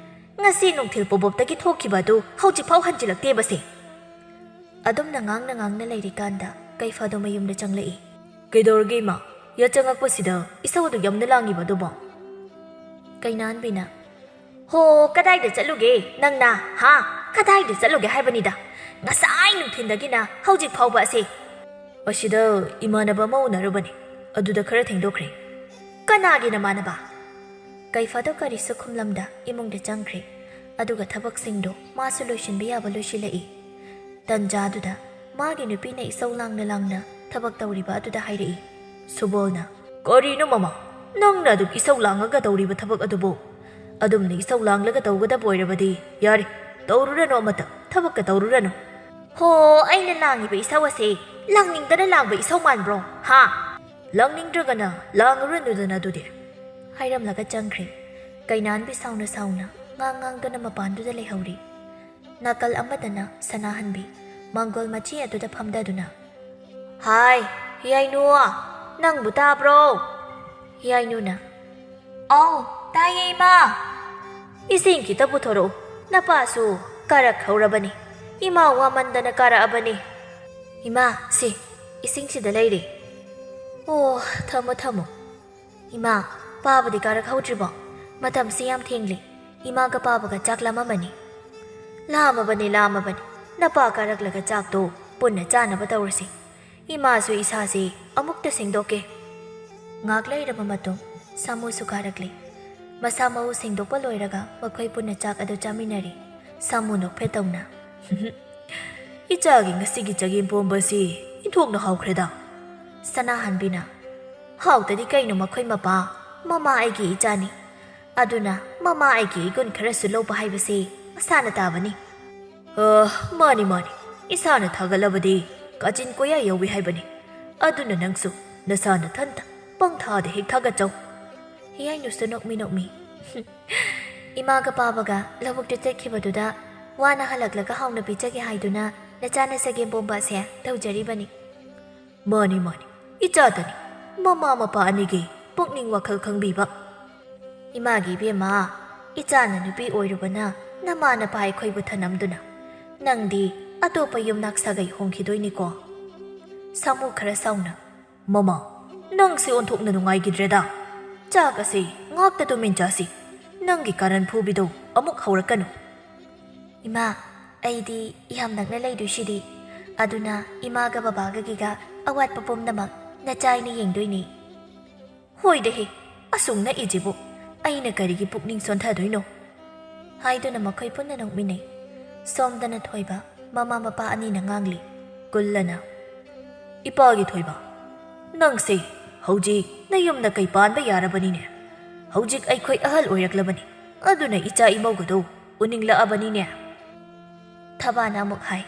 ꯉꯁꯤ ꯅꯨꯡꯊꯤꯜ ꯄꯣꯕꯣꯞꯇꯒꯤ ꯊꯣꯛꯈꯤꯕ ꯑꯗꯨ ꯍꯧꯖꯤꯛꯐꯥꯎ ꯍꯟꯖꯤꯜꯂꯛꯇꯦꯕꯁꯦ꯫" ꯑꯗꯨꯝꯅ ꯉꯥꯡꯅ ꯉꯥꯡꯅ ꯂꯩꯔꯤꯀꯥꯟꯗ ꯀꯩꯐꯥꯗꯣ ꯃꯌꯨꯝꯗ ꯆꯪꯂꯛꯏ꯫ "ꯀꯩꯗꯧꯔꯒꯦ ꯏꯃꯥ? ꯌꯥꯆꯪꯉꯛꯄꯁꯤꯗ ꯏꯁꯧ ꯑꯗꯨꯛ ꯌꯥꯝꯅ ꯂꯥꯡꯉꯤꯕ ꯑꯗꯨꯕꯣ?" ꯀꯩꯅꯥꯟꯕꯤꯅ, "ꯍꯣ, ꯀꯗꯥꯏꯗ ꯆꯠꯂꯨꯒꯦ ꯅꯪꯅ? ꯍꯥ? ꯀꯗꯥꯏꯗ ꯆꯠꯂꯨꯒꯦ ꯍꯥꯏꯕꯅꯤꯗ? ꯉꯁꯥꯏ ꯅꯨꯡꯊꯤꯟꯗꯒꯤꯅ ꯍꯧꯖꯤꯛ ꯐꯥꯎꯕ ꯑꯁꯦ?" "ꯑꯁꯤꯗ ꯏꯃꯥꯟꯅꯕ ꯑꯃ ꯎꯅꯔꯨꯕꯅꯤ, ꯑꯗꯨꯗ ꯈꯔ ꯊꯦꯡꯗꯣꯛꯈ꯭ꯔꯦ꯫" "ꯀꯅꯥꯒꯤ ꯅꯃꯥꯟꯅꯕ?" ꯀꯩꯐꯥꯗꯣ ꯀꯔꯤꯁꯨ ꯈꯨꯝꯂꯝꯗ ꯏꯃꯨꯡꯗ ꯆꯪꯈ꯭ꯔꯦ꯫ ꯑꯗꯨꯒ ꯊꯕꯛꯁꯤꯡꯗꯣ ꯃꯥꯁꯨ ꯂꯣꯏꯁꯤꯟꯕ ꯌꯥꯕ ꯂꯣꯏꯁꯤꯜꯂꯛꯏ꯫ ꯇꯟꯖꯥꯗꯨꯗ ꯃꯥꯒꯤ ꯅꯨꯄꯤꯅ ꯏꯁꯧ ꯂꯥꯡꯅ ꯂꯥꯡꯅ ꯊꯕꯛ ꯇꯧꯔꯤꯕ ꯑꯗꯨꯗ ꯍꯥꯏꯔꯛꯏ꯫ ꯁꯨꯕꯣꯜꯅ, "ꯀꯔꯤꯅꯣ ꯃꯃꯥ? ꯅꯪꯅ ꯑꯗꯨꯛ ꯏꯁꯧ ꯂꯥꯡꯉꯒ ꯇꯧꯔꯤꯕ ꯊꯕꯛ ꯑꯗꯨꯕꯨ? ꯑꯗꯨꯝꯅ ꯏꯁꯧ ꯂꯥꯡꯂꯒ ꯇꯧꯒꯗꯕ ꯑꯣꯏꯔꯕꯗꯤ ꯌꯥꯔꯦ, ꯇꯧꯔꯨꯔꯅꯨ ꯑꯃꯇ, ꯊꯕꯛꯀ ꯇꯧꯔꯨꯔꯅꯨ꯫" "ꯍꯣ, ꯑꯩꯅ ꯂꯥꯡꯉꯤꯕ ꯏꯁꯧ ꯑꯁꯦ ꯂꯥꯡꯅꯤꯡꯗꯅ ꯂꯥꯡꯕ ꯏꯁꯧ ꯃꯥꯟꯕ꯭ꯔꯣ? ꯍꯥ?" "ꯂꯥꯡꯅꯤꯡꯗ꯭ꯔꯒꯅ ꯂꯥꯡꯉꯨꯔꯅꯨꯗꯅ ꯑꯗꯨꯗꯤ," ꯍꯥꯏꯔꯝꯂꯒ ꯆꯪꯈ꯭ꯔꯦ꯫ ꯀꯩꯅꯥꯟꯕꯤ ꯁꯥꯎꯅ ꯁꯥꯎꯅ ꯉꯥꯡ ꯉꯥꯡꯗꯨꯅ ꯃꯄꯥꯟꯗꯨꯗ ꯂꯩꯍꯧꯔꯤ꯫ ꯅꯥꯀꯜ ꯑꯃꯗꯅ ꯁꯅꯥꯍꯟꯕꯤ ꯃꯪꯒꯣꯜ ꯃꯆꯤ ꯑꯗꯨꯗ ꯐꯝꯗꯗꯨꯅ, "ꯍꯥꯏ, ꯍꯤꯌꯥꯏꯅꯨ, ꯅꯪꯕꯨ ꯇꯥꯕ꯭ꯔꯣ?" ꯍꯤꯌꯥꯏꯅꯨꯅ, "ꯑꯥꯎ, ꯇꯥꯏꯌꯦ, ꯏꯃꯥ꯫ ꯏꯁꯤꯡ ꯈꯤꯇ ꯄꯨꯊꯣꯔꯛꯎ꯫ ꯅꯄꯥꯁꯨ ꯀꯥꯔꯛꯍꯧꯔꯕꯅꯤ꯫ ꯏꯃꯥ ꯋꯥꯃꯟꯗꯅ ꯀꯥꯔꯛꯑꯕꯅꯤ꯫ ꯏꯃꯥ, ꯁꯤ, ꯏꯁꯤꯡꯁꯤꯗ ꯂꯩꯔꯦ꯫ ꯑꯣ, ꯊꯝꯃꯣ, ꯊꯝꯃꯣ꯫ ꯏꯃꯥ, ꯄꯥꯕꯗꯤ ꯀꯥꯔꯛꯍꯧꯗ꯭ꯔꯤꯕꯣ? ꯃꯇꯝꯁꯤ ꯌꯥꯝ ꯊꯦꯡꯂꯦ꯫ ꯏꯃꯥꯒ ꯄꯥꯕꯒ ꯆꯥꯛ ꯂꯥꯝꯃꯝꯃꯅꯤ꯫ ꯂꯥꯝꯃꯕꯅꯤ, ꯂꯥꯝꯃꯕꯅꯤ꯫ ꯅꯄꯥ ꯀꯥꯔꯛꯂꯒ ꯆꯥꯛꯇꯣ ꯄꯨꯟꯅ ꯆꯥꯅꯕ ꯇꯧꯔꯁꯤ꯫ ꯏꯃꯥꯁꯨ ꯏꯁꯥꯁꯦ ꯑꯃꯨꯛꯇ ꯁꯦꯡꯗꯣꯛꯀꯦ꯫ ꯉꯥꯛ ꯂꯩꯔꯕ ꯃꯇꯨꯡ ꯁꯥꯃꯨꯁꯨ ꯀꯥꯔꯛꯂꯦ꯫ ꯃꯁꯥ ꯃꯎ ꯁꯦꯡꯗꯣꯛꯄ ꯂꯣꯏꯔꯒ ꯃꯈꯣꯏ ꯄꯨꯟꯅ ꯆꯥꯛ ꯑꯗꯨ ꯆꯥꯃꯤꯟꯅꯔꯤ꯫ ꯁꯥꯃꯨ ꯅꯣꯛꯐꯦꯠ ꯇꯧꯅ, "ꯏꯆꯥꯒꯤ ꯉꯁꯤꯒꯤ ꯆꯒꯦꯝ ꯄꯣꯝꯕꯁꯤ ꯏꯟꯊꯣꯛꯅ ꯍꯥꯎꯈ꯭ꯔꯦꯗ꯫ ꯁꯅꯥꯍꯟꯕꯤꯅ, "ꯍꯥꯎꯇꯗꯤ ꯀꯩꯅꯣ ꯃꯈꯣꯏ ꯃꯄꯥ? ꯃꯃꯥ ꯑꯩꯒꯤ ꯏꯆꯥꯅꯤ꯫ ꯑꯗꯨꯅ ꯃꯃꯥ ꯑꯩꯒꯤ ꯏꯒꯨꯟ ꯈꯔꯁꯨ ꯂꯧꯕ ꯍꯥꯏꯕꯁꯤ ꯃꯁꯥꯅ ꯇꯥꯕꯅꯤ꯫" "ꯑ, ꯃꯥꯅꯤ, ꯃꯥꯅꯤ꯫ ꯏꯁꯥꯅ ꯊꯥꯒꯠꯂꯕꯗꯤ ꯀꯥꯆꯤꯟ ꯀꯣꯌꯥ ꯌꯧꯏ ꯍꯥꯏꯕꯅꯤ꯫ ꯑꯗꯨꯅ ꯅꯪꯁꯨ ꯅꯁꯥ ꯅꯊꯟꯇ ꯄꯪꯊꯥꯗ ꯍꯦꯛ ꯊꯥꯒꯠꯆꯧ꯫" ꯍꯤꯌꯥꯏꯅꯨꯁꯨ ꯅꯣꯛꯃꯤ ꯅꯣꯛꯃꯤ, "ꯏꯃꯥꯒ ꯄꯥꯕꯒ ꯂꯧꯕꯨꯛꯇ ꯆꯠꯈꯤꯕꯗꯨꯗ ꯋꯥꯅ ꯍꯜꯂꯛꯂꯒ ꯍꯥꯎꯅ ꯄꯤꯖꯒꯦ ꯍꯥꯏꯗꯨꯅ ꯅꯆꯥꯅ ꯆꯒꯦꯝ ꯄꯣꯝꯕ ꯑꯁꯦ ꯇꯧꯖꯔꯤꯕꯅꯤ꯫" "ꯃꯥꯅꯤ, ꯃꯥꯅꯤ꯫ ꯏꯆꯥꯗꯅꯤ꯫ ꯃꯃꯥ ꯃꯄꯥ ꯑꯅꯤꯒꯤ ꯄꯨꯛꯅꯤꯡ ꯋꯥꯈꯜ ꯈꯪꯕꯤꯕ꯫" "ꯏꯃꯥꯒꯤ ꯏꯕꯦꯝꯃ, ꯏꯆꯥꯅ ꯅꯨꯄꯤ ꯑꯣꯏꯔꯨꯕꯅ ꯅꯃꯥ ꯅꯄꯥ ꯑꯩꯈꯣꯏꯕꯨ ꯊꯅꯝꯗꯨꯅ ꯅꯪꯗꯤ ꯑꯇꯣꯞꯄ ꯌꯨꯝꯅꯥꯛ ꯁꯥꯒꯩ ꯍꯣꯡꯈꯤꯗꯣꯏꯅꯤꯀꯣ?" ꯁꯥꯃꯨ ꯈꯔ ꯁꯥꯎꯅ, "ꯃꯃꯥ, ꯅꯪꯁꯦ ꯑꯣꯟꯊꯣꯛꯅ ꯅꯨꯡꯉꯥꯏꯈꯤꯗ꯭ꯔꯦꯗ꯫ ꯆꯥꯛ ꯑꯁꯤ ꯉꯥꯛꯇ ꯇꯨꯃꯤꯟ ꯆꯥꯁꯤ꯫ ꯅꯪꯒꯤ ꯀꯥꯔꯟ ꯐꯨꯕꯤꯗꯣ ꯑꯃꯨꯛ ꯍꯧꯔꯛꯀꯅꯨ꯫" "ꯏꯃꯥ, ꯑꯩꯗꯤ ꯌꯥꯝ ꯅꯛꯅ ꯂꯩꯗꯣꯏꯁꯤꯗꯤ꯫ ꯑꯗꯨꯅ ꯏꯃꯥꯒ ꯕꯕꯥꯒꯒꯤꯒ ꯑꯋꯥꯠꯄ ꯄꯨꯝꯅꯃꯛ ꯅꯆꯥꯏꯅ ꯌꯦꯡꯗꯣꯏꯅꯤ꯫" "ꯍꯣꯏꯗꯍꯦ, ꯑꯁꯨꯛ ꯅꯛꯏꯁꯤꯕꯨ ꯑꯩꯅ ꯀꯔꯤꯒꯤ ꯄꯨꯛꯅꯤꯡ ꯁꯣꯟꯊꯗꯣꯏꯅꯣ?" ꯍꯥꯏꯗꯨꯅ ꯃꯈꯣꯏ ꯄꯨꯟꯅ ꯅꯣꯛꯃꯤꯟꯅꯩ꯫ ꯁꯣꯝꯗꯅ ꯊꯣꯏꯕ ꯃꯃꯥ ꯃꯄꯥ ꯑꯅꯤꯅ ꯉꯥꯡꯂꯤ꯫ ꯀꯨꯜꯂꯅ, "ꯏꯄꯥꯒꯤ ꯊꯣꯏꯕ, ꯅꯪꯁꯦ ꯍꯧꯖꯤꯛ ꯅꯌꯨꯝꯗ ꯀꯩ ꯄꯥꯟꯕ ꯌꯥꯔꯕꯅꯤꯅꯦ꯫ ꯍꯧꯖꯤꯛ ꯑꯩꯈꯣꯏ ꯑꯍꯜ ꯑꯣꯏꯔꯛꯂꯕꯅꯤ꯫ ꯑꯗꯨꯅ ꯏꯆꯥ ꯏꯃꯧꯒꯗꯣ ꯎꯅꯤꯡꯂꯛꯑꯕꯅꯤꯅꯦ꯫" ꯊꯕꯥꯅ ꯑꯃꯨꯛ ꯍꯥꯏ,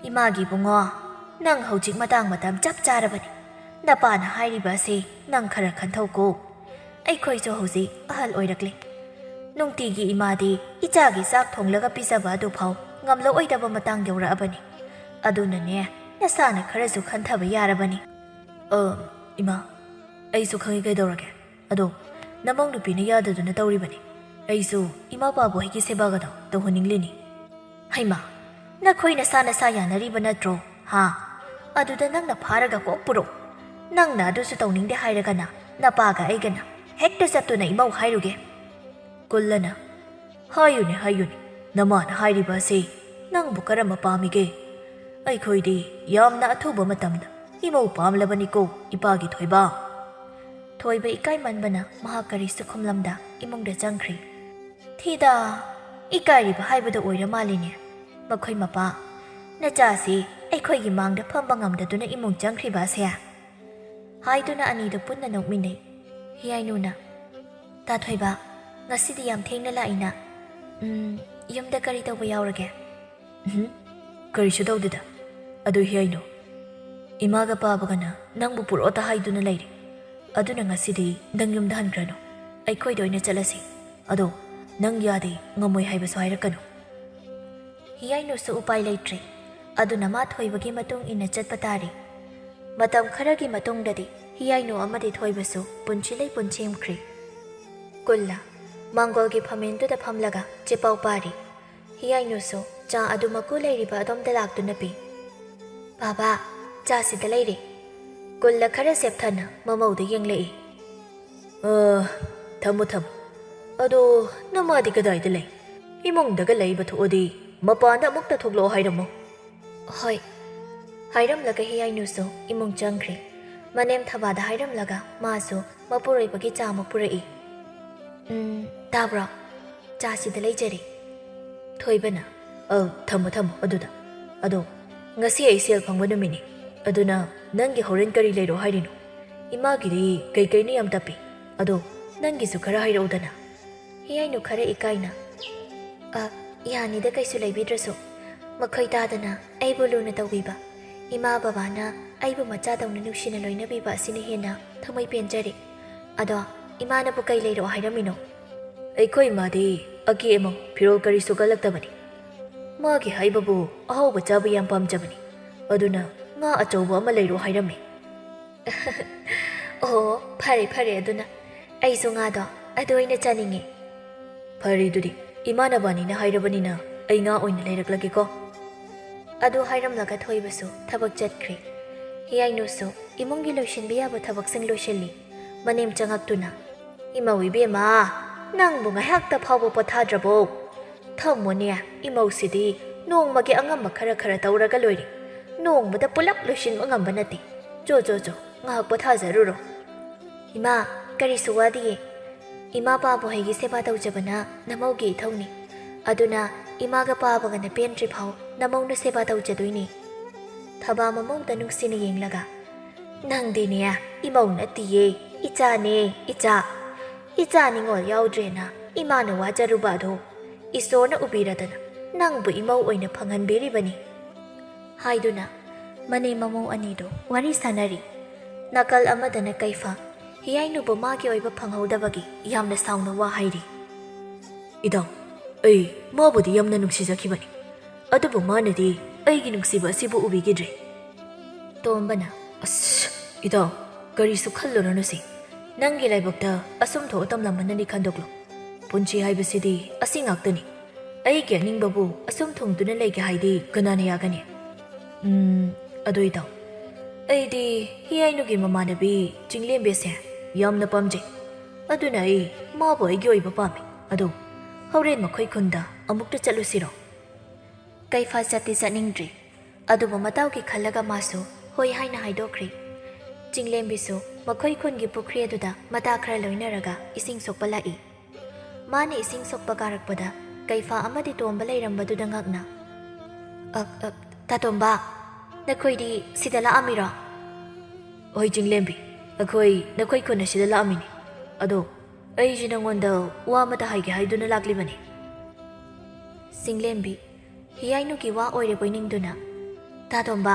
"ꯏꯃꯥꯒꯤ ꯏꯕꯨꯡꯉꯣ, ꯅꯪ ꯍꯧꯖꯤꯛ ꯃꯇꯥꯡ ꯃꯇꯝ ꯆꯞ ꯆꯥꯔꯕꯅꯤ꯫ ꯅꯄꯥꯅ ꯍꯥꯏꯔꯤꯕ ꯑꯁꯤ ꯅꯪ ꯈꯔ ꯈꯟꯊꯧꯀꯣ꯫ ꯑꯩꯈꯣꯏꯁꯨ ꯍꯧꯖꯤꯛ ꯑꯍꯜ ꯑꯣꯏꯔꯛꯂꯦ꯫ ꯅꯨꯡꯇꯤꯒꯤ ꯏꯃꯥꯗꯤ ꯏꯆꯥꯒꯤ ꯆꯥꯛ ꯊꯣꯡꯂꯒ ꯄꯤꯖꯕ ꯑꯗꯨꯐꯥꯎ ꯉꯝꯂꯛꯑꯣꯏꯗꯕ ꯃꯇꯥꯡ ꯌꯧꯔꯛꯑꯕꯅꯤ꯫ ꯑꯗꯨꯅꯅꯦ, ꯅꯁꯥꯅ ꯈꯔꯁꯨ ꯈꯟꯊꯕ ꯌꯥꯔꯕꯅꯤ꯫" "ꯑ, ꯏꯃꯥ, ꯑꯩꯁꯨ ꯈꯪꯉꯤ ꯀꯩꯗꯧꯔꯒꯦ꯫ ꯑꯗꯣ ꯅꯃꯧ ꯅꯨꯄꯤꯅ ꯌꯥꯗꯗꯨꯅ ꯇꯧꯔꯤꯕꯅꯤ꯫ ꯑꯩꯁꯨ ꯏꯃꯥ ꯄꯥꯕꯨ ꯑꯩꯒꯤ ꯁꯦꯕꯥꯒꯗꯣ ꯇꯧꯍꯟꯅꯤꯡꯂꯤꯅꯤ꯫ ꯍꯩꯃꯥ, ꯅꯈꯣꯏ ꯅꯁꯥ ꯅꯁꯥ ꯌꯥꯅꯔꯤꯕ ꯅꯠꯇ꯭ꯔꯣ? ꯍꯥ? ꯑꯗꯨꯗ ꯅꯪꯅ ꯐꯥꯔꯒ ꯀꯣꯛ ꯄꯨꯔꯛꯎ꯫ ꯅꯪꯅ ꯑꯗꯨꯁꯨ ꯇꯧꯅꯤꯡꯗꯦ ꯍꯥꯏꯔꯒꯅ ꯅꯄꯥꯒ ꯑꯩꯒꯅ ꯍꯦꯛꯇ ꯆꯠꯇꯨꯅ ꯏꯃꯧ ꯍꯥꯏꯔꯨꯒꯦ꯫ ꯀꯨꯜꯂꯅ, "ꯍꯥꯏꯌꯨꯅꯦ, ꯍꯥꯏꯌꯨꯅꯦ, ꯅꯃꯥꯅ ꯍꯥꯏꯔꯤꯕ ꯑꯁꯤ ꯅꯪꯕꯨ ꯀꯔꯝꯕ ꯄꯥꯝꯃꯤꯒꯦ? ꯑꯩꯈꯣꯏꯗꯤ ꯌꯥꯝꯅ ꯑꯊꯨꯕ ꯃꯇꯝꯗ ꯏꯃꯧ ꯄꯥꯝꯂꯕꯅꯤꯀꯣ, ꯏꯄꯥꯒꯤ ꯊꯣꯏꯕ꯫" ꯊꯣꯏꯕ ꯏꯀꯥꯏꯃꯟꯕꯅ ꯃꯍꯥꯛ ꯀꯔꯤꯁꯨ ꯈꯨꯝꯂꯝꯗ ꯏꯃꯨꯡꯗ ꯆꯪꯈ꯭ꯔꯦ꯫ "ꯊꯤꯗ, ꯏꯀꯥꯏꯔꯤꯕ ꯍꯥꯏꯕꯗꯨ ꯑꯣꯏꯔ ꯃꯥꯜꯂꯤꯅꯦ꯫ ꯃꯈꯣꯏ ꯃꯄꯥ, ꯅꯆꯥꯁꯤ ꯑꯩꯈꯣꯏꯒꯤ ꯃꯥꯡꯗ ꯐꯝꯕ ꯉꯝꯗꯗꯨꯅ ꯏꯃꯨꯡ ꯆꯪꯈ꯭ꯔꯤꯕ ꯑꯁꯦ?" ꯍꯥꯏꯗꯨꯅ ꯑꯅꯤꯗꯨ ꯄꯨꯟꯅ ꯅꯣꯛꯃꯤꯟꯅꯩ꯫ ꯍꯤꯌꯥꯏꯅꯨꯅ, "ꯇꯥ ꯊꯣꯏꯕ, ꯉꯁꯤꯗꯤ ꯌꯥꯝ ꯊꯦꯡꯅ ꯂꯥꯛꯏꯅ꯫ ꯎꯝ, ꯌꯨꯝꯗ ꯀꯔꯤ ꯇꯧꯕ ꯌꯥꯎꯔꯒꯦ?" "ꯎꯝ, ꯀꯔꯤꯁꯨ ꯇꯧꯗꯦꯗ꯫ ꯑꯗꯨ ꯍꯤꯌꯥꯏꯅꯨ, ꯏꯃꯥꯒ ꯄꯥꯕꯒꯅ ꯅꯪꯕꯨ ꯄꯨꯔꯛꯑꯣꯇ ꯍꯥꯏꯗꯨꯅ ꯂꯩꯔꯦ꯫ ꯑꯗꯨꯅ ꯉꯁꯤꯗꯤ ꯅꯪ ꯌꯨꯝꯗ ꯍꯟꯈ꯭ꯔꯅꯨ꯫ ꯑꯩꯈꯣꯏꯗ ꯑꯣꯏꯅ ꯆꯠꯂꯁꯤ꯫ ꯑꯗꯣ ꯅꯪ ꯌꯥꯗꯦ, ꯉꯝꯃꯣꯏ ꯍꯥꯏꯕꯁꯨ ꯍꯥꯏꯔꯛꯀꯅꯨ꯫" ꯍꯤꯌꯥꯏꯅꯨꯁꯨ ꯎꯄꯥꯏ ꯂꯩꯇ꯭ꯔꯦ꯫ ꯑꯗꯨꯅ ꯃꯥ ꯊꯣꯏꯕꯒꯤ ꯃꯇꯨꯡ ꯏꯟꯅ ꯆꯠꯄ ꯇꯥꯔꯦ꯫ ꯃꯇꯝ ꯈꯔꯒꯤ ꯃꯇꯨꯡꯗꯗꯤ ꯍꯤꯌꯥꯏꯅꯨ ꯑꯃꯗꯤ ꯊꯣꯏꯕꯁꯨ ꯄꯨꯟꯁꯤ ꯂꯩꯄꯨꯟ ꯁꯦꯝꯈ꯭ꯔꯦ꯫ ꯀꯨꯜꯂ ꯃꯥꯡꯒꯣꯜꯒꯤ ꯐꯝꯃꯦꯟꯗꯨꯗ ꯐꯝꯂꯒ ꯆꯦꯄꯥꯎ ꯄꯥꯔꯤ꯫ ꯍꯤꯌꯥꯏꯅꯨꯁꯨ ꯆꯥ ꯑꯗꯨ ꯃꯀꯨ ꯂꯩꯔꯤꯕ ꯑꯗꯣꯝꯗ ꯂꯥꯛꯇꯨꯅ ꯄꯤ꯫ "ꯕꯥꯕꯥ, ꯆꯥ ꯁꯤꯗ ꯂꯩꯔꯦ꯫" ꯀꯨꯜꯂ ꯈꯔ ꯁꯦꯞꯊꯅ ꯃꯃꯧꯗ ꯌꯦꯡꯂꯛꯏ꯫ "ꯑ, ꯊꯝꯃꯣ, ꯊꯝꯃꯣ꯫ ꯑꯗꯣ ꯅꯃꯥꯗꯤ ꯀꯗꯥꯏꯗ ꯂꯩ? ꯏꯃꯨꯡꯗꯒ ꯂꯩꯕ ꯊꯣꯛꯑꯗꯤ ꯃꯄꯥꯟꯗ ꯑꯃꯨꯛꯇ ꯊꯣꯛꯂꯛꯑꯣ ꯍꯥꯏꯔꯝꯃꯣ꯫" "ꯍꯣꯏ꯫" ꯍꯥꯏꯔꯝꯂꯒ ꯍꯤꯌꯥꯏꯅꯨꯁꯨ ꯏꯃꯨꯡ ꯆꯪꯈ꯭ꯔꯦ꯫ ꯃꯅꯦꯝ ꯊꯕꯥꯗ ꯍꯥꯏꯔꯝꯂꯒ ꯃꯥꯁꯨ ꯃꯄꯨꯔꯣꯏꯕꯒꯤ ꯆꯥ ꯑꯃ ꯄꯨꯔꯛꯏ꯫ "ꯎꯝ, ꯇꯥꯕ꯭ꯔꯣ? ꯆꯥ ꯁꯤꯗ ꯂꯩꯖꯔꯦ꯫" ꯊꯣꯏꯕꯅ, "ꯑ, ꯊꯝꯃꯣ, ꯊꯝꯃꯣ ꯑꯗꯨꯗ꯫ ꯑꯗꯣ ꯉꯁꯤ ꯑꯩ ꯁꯦꯜ ꯐꯪꯕ ꯅꯨꯃꯤꯠꯅꯤ꯫ ꯑꯗꯨꯅ ꯅꯪꯒꯤ ꯍꯣꯔꯦꯟ ꯀꯔꯤ ꯂꯩꯔꯣ ꯍꯥꯏꯔꯤꯅꯣ? ꯏꯃꯥꯒꯤꯗꯤ ꯀꯩꯀꯩꯅꯣ ꯌꯥꯝ ꯇꯞꯄꯤ꯫ ꯑꯗꯣ ꯅꯪꯒꯤꯁꯨ ꯈꯔ ꯍꯥꯏꯔꯛꯎꯗꯅ꯫" ꯍꯤꯌꯥꯏꯅꯨ ꯈꯔ ꯏꯀꯥꯏꯅ, "ꯑ, ꯌꯥꯅꯤꯗ, ꯀꯩꯁꯨ ꯂꯩꯕꯤꯗ꯭ꯔꯁꯨ꯫ ꯃꯈꯣꯏ ꯇꯥꯗꯅ ꯑꯩꯕꯨ ꯂꯨꯅ ꯇꯧꯕꯤꯕ, ꯏꯃꯥ ꯕꯕꯥꯅ ꯑꯩꯕꯨ ꯃꯆꯥꯗꯧꯅ ꯅꯨꯡꯁꯤꯅ ꯂꯣꯏꯅꯕꯤꯕ ꯑꯁꯤꯅ ꯍꯦꯟꯅ ꯊꯃꯣꯏ ꯄꯦꯟꯖꯔꯦ꯫ ꯑꯗꯣ ꯏꯃꯥꯅꯕꯨ ꯀꯩ ꯂꯩꯔꯛꯑꯣ ꯍꯥꯏꯔꯝꯃꯤꯅꯣ?" "ꯑꯩꯈꯣꯏ ꯏꯃꯥꯗꯤ ꯑꯀꯦ ꯑꯃꯧ, ꯐꯤꯔꯣꯜ ꯀꯔꯤꯁꯨ ꯀꯜꯂꯛꯇꯕꯅꯤ꯫ ꯃꯥꯒꯤ ꯍꯥꯏꯕꯕꯨ ꯑꯍꯥꯎꯕ ꯆꯥꯕ ꯌꯥꯝ ꯄꯥꯝꯖꯕꯅꯤ꯫ ꯑꯗꯨꯅ ꯉꯥ ꯑꯆꯧꯕ ꯑꯃ ꯂꯩꯔꯛꯑꯣ ꯍꯥꯏꯔꯝꯃꯤ꯫" "ꯑꯣ, ꯐꯔꯦ, ꯐꯔꯦ ꯑꯗꯨꯅ꯫ ꯑꯩꯁꯨ ꯉꯥꯗꯣ ꯑꯗꯨ ꯑꯣꯏꯅ ꯆꯥꯅꯤꯡꯉꯦ꯫ ꯐꯔꯦ ꯑꯗꯨꯗꯤ, ꯏꯃꯥꯟꯅꯕꯅꯤꯅ ꯍꯥꯏꯔꯕꯅꯤꯅ ꯑꯩ ꯉꯥ ꯑꯣꯏꯅ ꯂꯩꯔꯛꯂꯒꯦꯀꯣ꯫ ꯑꯗꯨ ꯍꯥꯏꯔꯝꯂꯒ ꯊꯣꯏꯕꯁꯨ ꯊꯕꯛ ꯆꯠꯈ꯭ꯔꯦ꯫ ꯍꯤꯌꯥꯏꯅꯨꯁꯨ ꯏꯃꯨꯡꯒꯤ ꯂꯣꯏꯁꯤꯟꯕ ꯌꯥꯕ ꯊꯕꯛꯁꯤꯡ ꯂꯣꯏꯁꯤꯜꯂꯤ꯫ ꯃꯅꯦꯝ ꯆꯪꯉꯛꯇꯨꯅ, "ꯏꯃꯧ ꯏꯕꯦꯝꯃ, ꯅꯪꯕꯨ ꯉꯥꯏꯍꯥꯛꯇ ꯐꯥꯎꯕ ꯄꯣꯊꯥꯗ꯭ꯔꯕꯣ? ꯊꯝꯃꯣꯅꯦ, ꯏꯃꯧꯁꯤꯗꯤ ꯅꯣꯡꯃꯒꯤ ꯑꯉꯝꯕ ꯈꯔ ꯈꯔ ꯇꯧꯔꯒ ꯂꯣꯏꯔꯦ꯫ ꯅꯣꯡꯃꯗ ꯄꯨꯂꯞ ꯂꯣꯏꯁꯤꯟꯕ ꯉꯝꯕ ꯅꯠꯇꯦ꯫ ꯆꯣ, ꯆꯣ, ꯆꯣ, ꯉꯥꯏꯍꯥꯛ ꯄꯣꯊꯥꯖꯔꯨꯔꯣ꯫" "ꯏꯃꯥ, ꯀꯔꯤꯁꯨ ꯋꯥꯗꯤꯌꯦ꯫ ꯏꯃꯥ ꯄꯥꯕꯨꯍꯩꯒꯤ ꯁꯦꯕꯥ ꯇꯧꯖꯕꯅ ꯅꯃꯧꯒꯤ ꯏꯊꯧꯅꯤ꯫ ꯑꯗꯨꯅ ꯏꯃꯥꯒ ꯄꯥꯕꯒꯅ ꯄꯦꯟꯗ꯭ꯔꯤ ꯐꯥꯎ ꯅꯃꯧꯅ ꯁꯦꯕꯥ ꯇꯧꯖꯗꯣꯏꯅꯤ꯫" ꯊꯕꯥ ꯃꯃꯧꯗ ꯅꯨꯡꯁꯤꯅ ꯌꯦꯡꯂꯒ, "ꯅꯪꯗꯤꯅꯦ ꯏꯃꯧ ꯅꯠꯇꯤꯌꯦ, ꯏꯆꯥꯅꯦ, ꯏꯆꯥ꯫ ꯏꯆꯥ ꯅꯤꯉꯣꯜ ꯌꯥꯎꯗ꯭ꯔꯦꯅ ꯏꯃꯥꯅ ꯋꯥꯖꯔꯨꯕ ꯑꯗꯣ ꯏꯁꯣꯔꯅ ꯎꯕꯤꯔꯗꯅ ꯅꯪꯕꯨ ꯏꯃꯧ ꯑꯣꯏꯅ ꯐꯪꯍꯟꯕꯤꯔꯤꯕꯅꯤ" ꯍꯥꯏꯗꯨꯅ ꯃꯅꯦꯝ ꯃꯃꯧ ꯑꯅꯤꯗꯨ ꯋꯥꯔꯤ ꯁꯥꯟꯅꯔꯤ꯫ ꯅꯥꯀꯜ ꯑꯃꯗꯅ ꯀꯩꯐ ꯍꯤꯌꯥꯏꯅꯨꯕꯨ ꯃꯥꯒꯤ ꯑꯣꯏꯕ ꯐꯪꯍꯧꯗꯕꯒꯤ ꯌꯥꯝꯅ ꯁꯥꯎꯅ ꯋꯥ ꯍꯥꯏꯔꯤ꯫ "ꯏꯗꯥꯎ, ꯑꯩ ꯃꯥꯕꯨꯗꯤ ꯌꯥꯝꯅ ꯅꯨꯡꯁꯤꯖꯈꯤꯕꯅꯤ, ꯑꯗꯨꯕꯨ ꯃꯥꯅꯗꯤ ꯑꯩꯒꯤ ꯅꯨꯡꯁꯤꯕ ꯑꯁꯤꯕꯨ ꯎꯕꯤꯈꯤꯗ꯭ꯔꯦ꯫" ꯇꯣꯝꯕꯅ, "ꯑꯁ, ꯏꯗꯥꯎ, ꯀꯔꯤꯁꯨ ꯈꯜꯂꯨꯔꯅꯨꯁꯦ꯫ ꯅꯪꯒꯤ ꯂꯥꯏꯕꯛꯇ ꯑꯁꯨꯝ ꯊꯣꯛꯑ ꯇꯝꯂꯝꯕꯅꯅꯤ ꯈꯟꯗꯣꯛꯂꯣ꯫ ꯄꯨꯟꯁꯤ ꯍꯥꯏꯕꯁꯤꯗꯤ ꯑꯁꯤ ꯉꯥꯛꯇꯅꯤ꯫ ꯑꯩꯒꯤ ꯑꯅꯤꯡꯕꯕꯨ ꯑꯁꯨꯝ ꯊꯨꯡꯗꯨꯅ ꯂꯩꯒꯦ ꯍꯥꯏꯗꯤ ꯀꯅꯥꯅ ꯌꯥꯒꯅꯤ? ꯎꯝ, ꯑꯗꯨ ꯏꯗꯥꯎ, ꯑꯩꯗꯤ ꯍꯤꯌꯥꯏꯅꯨꯒꯤ ꯃꯃꯥꯟꯅꯕꯤ ꯆꯤꯡꯂꯦꯝꯕꯤꯁꯦ ꯌꯥꯝꯅ ꯄꯥꯝꯖꯩ꯫ ꯑꯗꯨꯅ ꯑꯩ ꯃꯥꯕꯨ ꯑꯩꯒꯤ ꯑꯣꯏꯕ ꯄꯥꯝꯃꯤ꯫ ꯑꯗꯣ ꯍꯣꯔꯦꯟ ꯃꯈꯣꯏ ꯈꯨꯟꯗ ꯑꯃꯨꯛꯇ ꯆꯠꯂꯨꯁꯤꯔꯣ?" ꯀꯩꯐ ꯆꯠꯇꯤ ꯆꯠꯅꯤꯡꯗ꯭ꯔꯤ꯫ ꯑꯗꯨꯕꯨ ꯃꯇꯥꯎꯒꯤ ꯈꯜꯂꯒ ꯃꯥꯁꯨ ꯍꯣꯏ ꯍꯥꯏꯅ ꯍꯥꯏꯗꯣꯛꯈ꯭ꯔꯦ꯫ ꯆꯤꯡꯂꯦꯝꯕꯤꯁꯨ ꯃꯈꯣꯏ ꯈꯨꯟꯒꯤ ꯄꯨꯈ꯭ꯔꯤ ꯑꯗꯨꯗ ꯃꯇꯥ ꯈꯔ ꯂꯣꯏꯅꯔꯒ ꯏꯁꯤꯡ ꯁꯣꯛꯄ ꯂꯥꯛꯏ꯫ ꯃꯥꯅ ꯏꯁꯤꯡ ꯁꯣꯛꯄ ꯀꯥꯔꯛꯄꯗ ꯀꯩꯐ ꯑꯃꯗꯤ ꯇꯣꯝꯕ ꯂꯩꯔꯝꯕꯗꯨꯗ ꯉꯛꯅ, "ꯑ, ꯑ, ꯇꯥꯇꯣꯝꯕ, ꯅꯈꯣꯏꯗꯤ ꯁꯤꯗ ꯂꯥꯛꯑꯝꯃꯤꯔꯣ?" "ꯍꯣꯏ ꯆꯤꯡꯂꯦꯝꯕꯤ, ꯑꯩꯈꯣꯏ ꯅꯈꯣꯏ ꯈꯨꯟ ꯑꯁꯤꯗ ꯂꯥꯛꯑꯝꯃꯤꯅꯤ꯫ ꯑꯗꯣ ꯑꯩꯁꯦ ꯅꯉꯣꯟꯗ ꯋꯥ ꯑꯃꯇ ꯍꯥꯏꯒꯦ ꯍꯥꯏꯗꯨꯅ ꯂꯥꯛꯂꯤꯕꯅꯤ꯫" ꯆꯤꯡꯂꯦꯝꯕꯤ ꯍꯤꯌꯥꯏꯅꯨꯒꯤ ꯋꯥ ꯑꯣꯏꯔꯕꯣꯏ ꯅꯤꯡꯗꯨꯅ, "ꯇꯥꯇꯣꯝꯕ,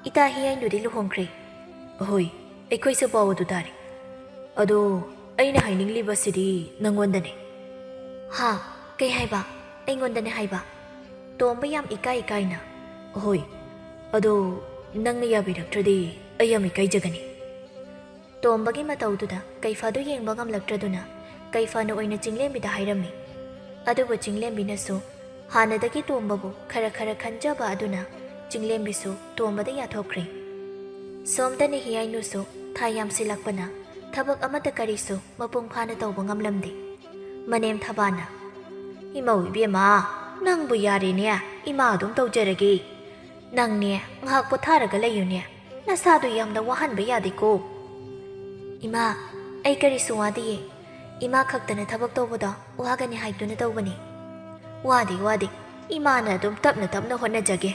ꯏꯇꯥ ꯍꯤꯌꯥꯏꯅꯨꯗꯤ ꯂꯨꯍꯣꯡꯈ꯭ꯔꯦ꯫" "ꯑꯍꯣꯏ, ꯑꯩꯈꯣꯏꯁꯨ ꯄꯥꯎ ꯑꯗꯨ ꯇꯥꯔꯦ꯫ ꯑꯗꯣ ꯑꯩꯅ ꯍꯥꯏꯅꯤꯡꯂꯤꯕꯁꯤꯗꯤ ꯅꯉꯣꯟꯗꯅꯦ꯫" "ꯍꯥ? ꯀꯩ ꯍꯥꯏꯕ? ꯑꯩꯉꯣꯟꯗꯅꯦ ꯍꯥꯏꯕ?" ꯇꯣꯝꯕ ꯌꯥꯝ ꯏꯀꯥꯏ ꯏꯀꯥꯏꯅ, "ꯑꯍꯣꯏ, ꯑꯗꯣ ꯅꯪꯅ ꯌꯥꯕꯤꯔꯛꯇ꯭ꯔꯗꯤ ꯑꯩ ꯌꯥꯝ ꯏꯀꯥꯏꯖꯒꯅꯤ꯫" ꯇꯣꯝꯕꯒꯤ ꯃꯇꯧꯗꯨꯗ ꯀꯩꯐꯥꯗꯨ ꯌꯦꯡꯕ ꯉꯝꯂꯛꯇ꯭ꯔꯗꯨꯅ ꯀꯩꯐꯥꯅ ꯑꯣꯏꯅ ꯆꯤꯡꯂꯦꯝꯕꯤꯗ ꯍꯥꯏꯔꯝꯃꯤ꯫ ꯑꯗꯨꯕꯨ ꯆꯤꯡꯂꯦꯝꯕꯤꯅꯁꯨ ꯍꯥꯟꯅꯗꯒꯤ ꯇꯣꯝꯕꯕꯨ ꯈꯔ ꯈꯔ ꯈꯟꯖꯕ ꯑꯗꯨꯅ ꯆꯤꯡꯂꯦꯝꯕꯤꯁꯨ ꯇꯣꯝꯕꯗ ꯌꯥꯊꯣꯛꯈ꯭ꯔꯦ꯫ ꯁꯣꯝꯗꯅ ꯍꯤꯌꯥꯏꯅꯨꯁꯨ ꯊꯥ ꯌꯥꯝꯁꯤꯜꯂꯛꯄꯅ ꯊꯕꯛ ꯑꯃꯠꯇ ꯀꯔꯤꯁꯨ ꯃꯄꯨꯡ ꯐꯥꯅ ꯇꯧꯕ ꯉꯝꯂꯝꯗꯦ꯫ ꯃꯅꯦꯝ ꯊꯕꯥꯅ, "ꯏꯃꯧ ꯏꯕꯦꯝꯃ, ꯅꯪꯕꯨ ꯌꯥꯔꯦꯅꯦ, ꯏꯃꯥ ꯑꯗꯨꯝ ꯇꯧꯖꯔꯒꯦ꯫ ꯅꯪꯅꯦ ꯉꯥꯏꯍꯥꯛ ꯄꯣꯊꯥꯔꯒ ꯂꯩꯌꯨꯅꯦ, ꯅꯁꯥꯗꯣ ꯌꯥꯝꯅ ꯋꯥꯍꯟꯕ ꯌꯥꯗꯦꯀꯣ꯫" "ꯏꯃꯥ, ꯑꯩ ꯀꯔꯤꯁꯨ ꯋꯥꯗꯤꯌꯦ꯫ ꯏꯃꯥ ꯈꯛꯇꯅ ꯊꯕꯛ ꯇꯧꯕꯗꯣ ꯋꯥꯒꯅꯤ ꯍꯥꯏꯗꯨꯅ ꯇꯧꯕꯅꯤ꯫" "ꯋꯥꯗꯦ, ꯋꯥꯗꯦ, ꯏꯃꯥꯅ ꯑꯗꯨꯝ ꯇꯞꯅ ꯇꯞꯅ ꯍꯣꯠꯅꯖꯒꯦ꯫"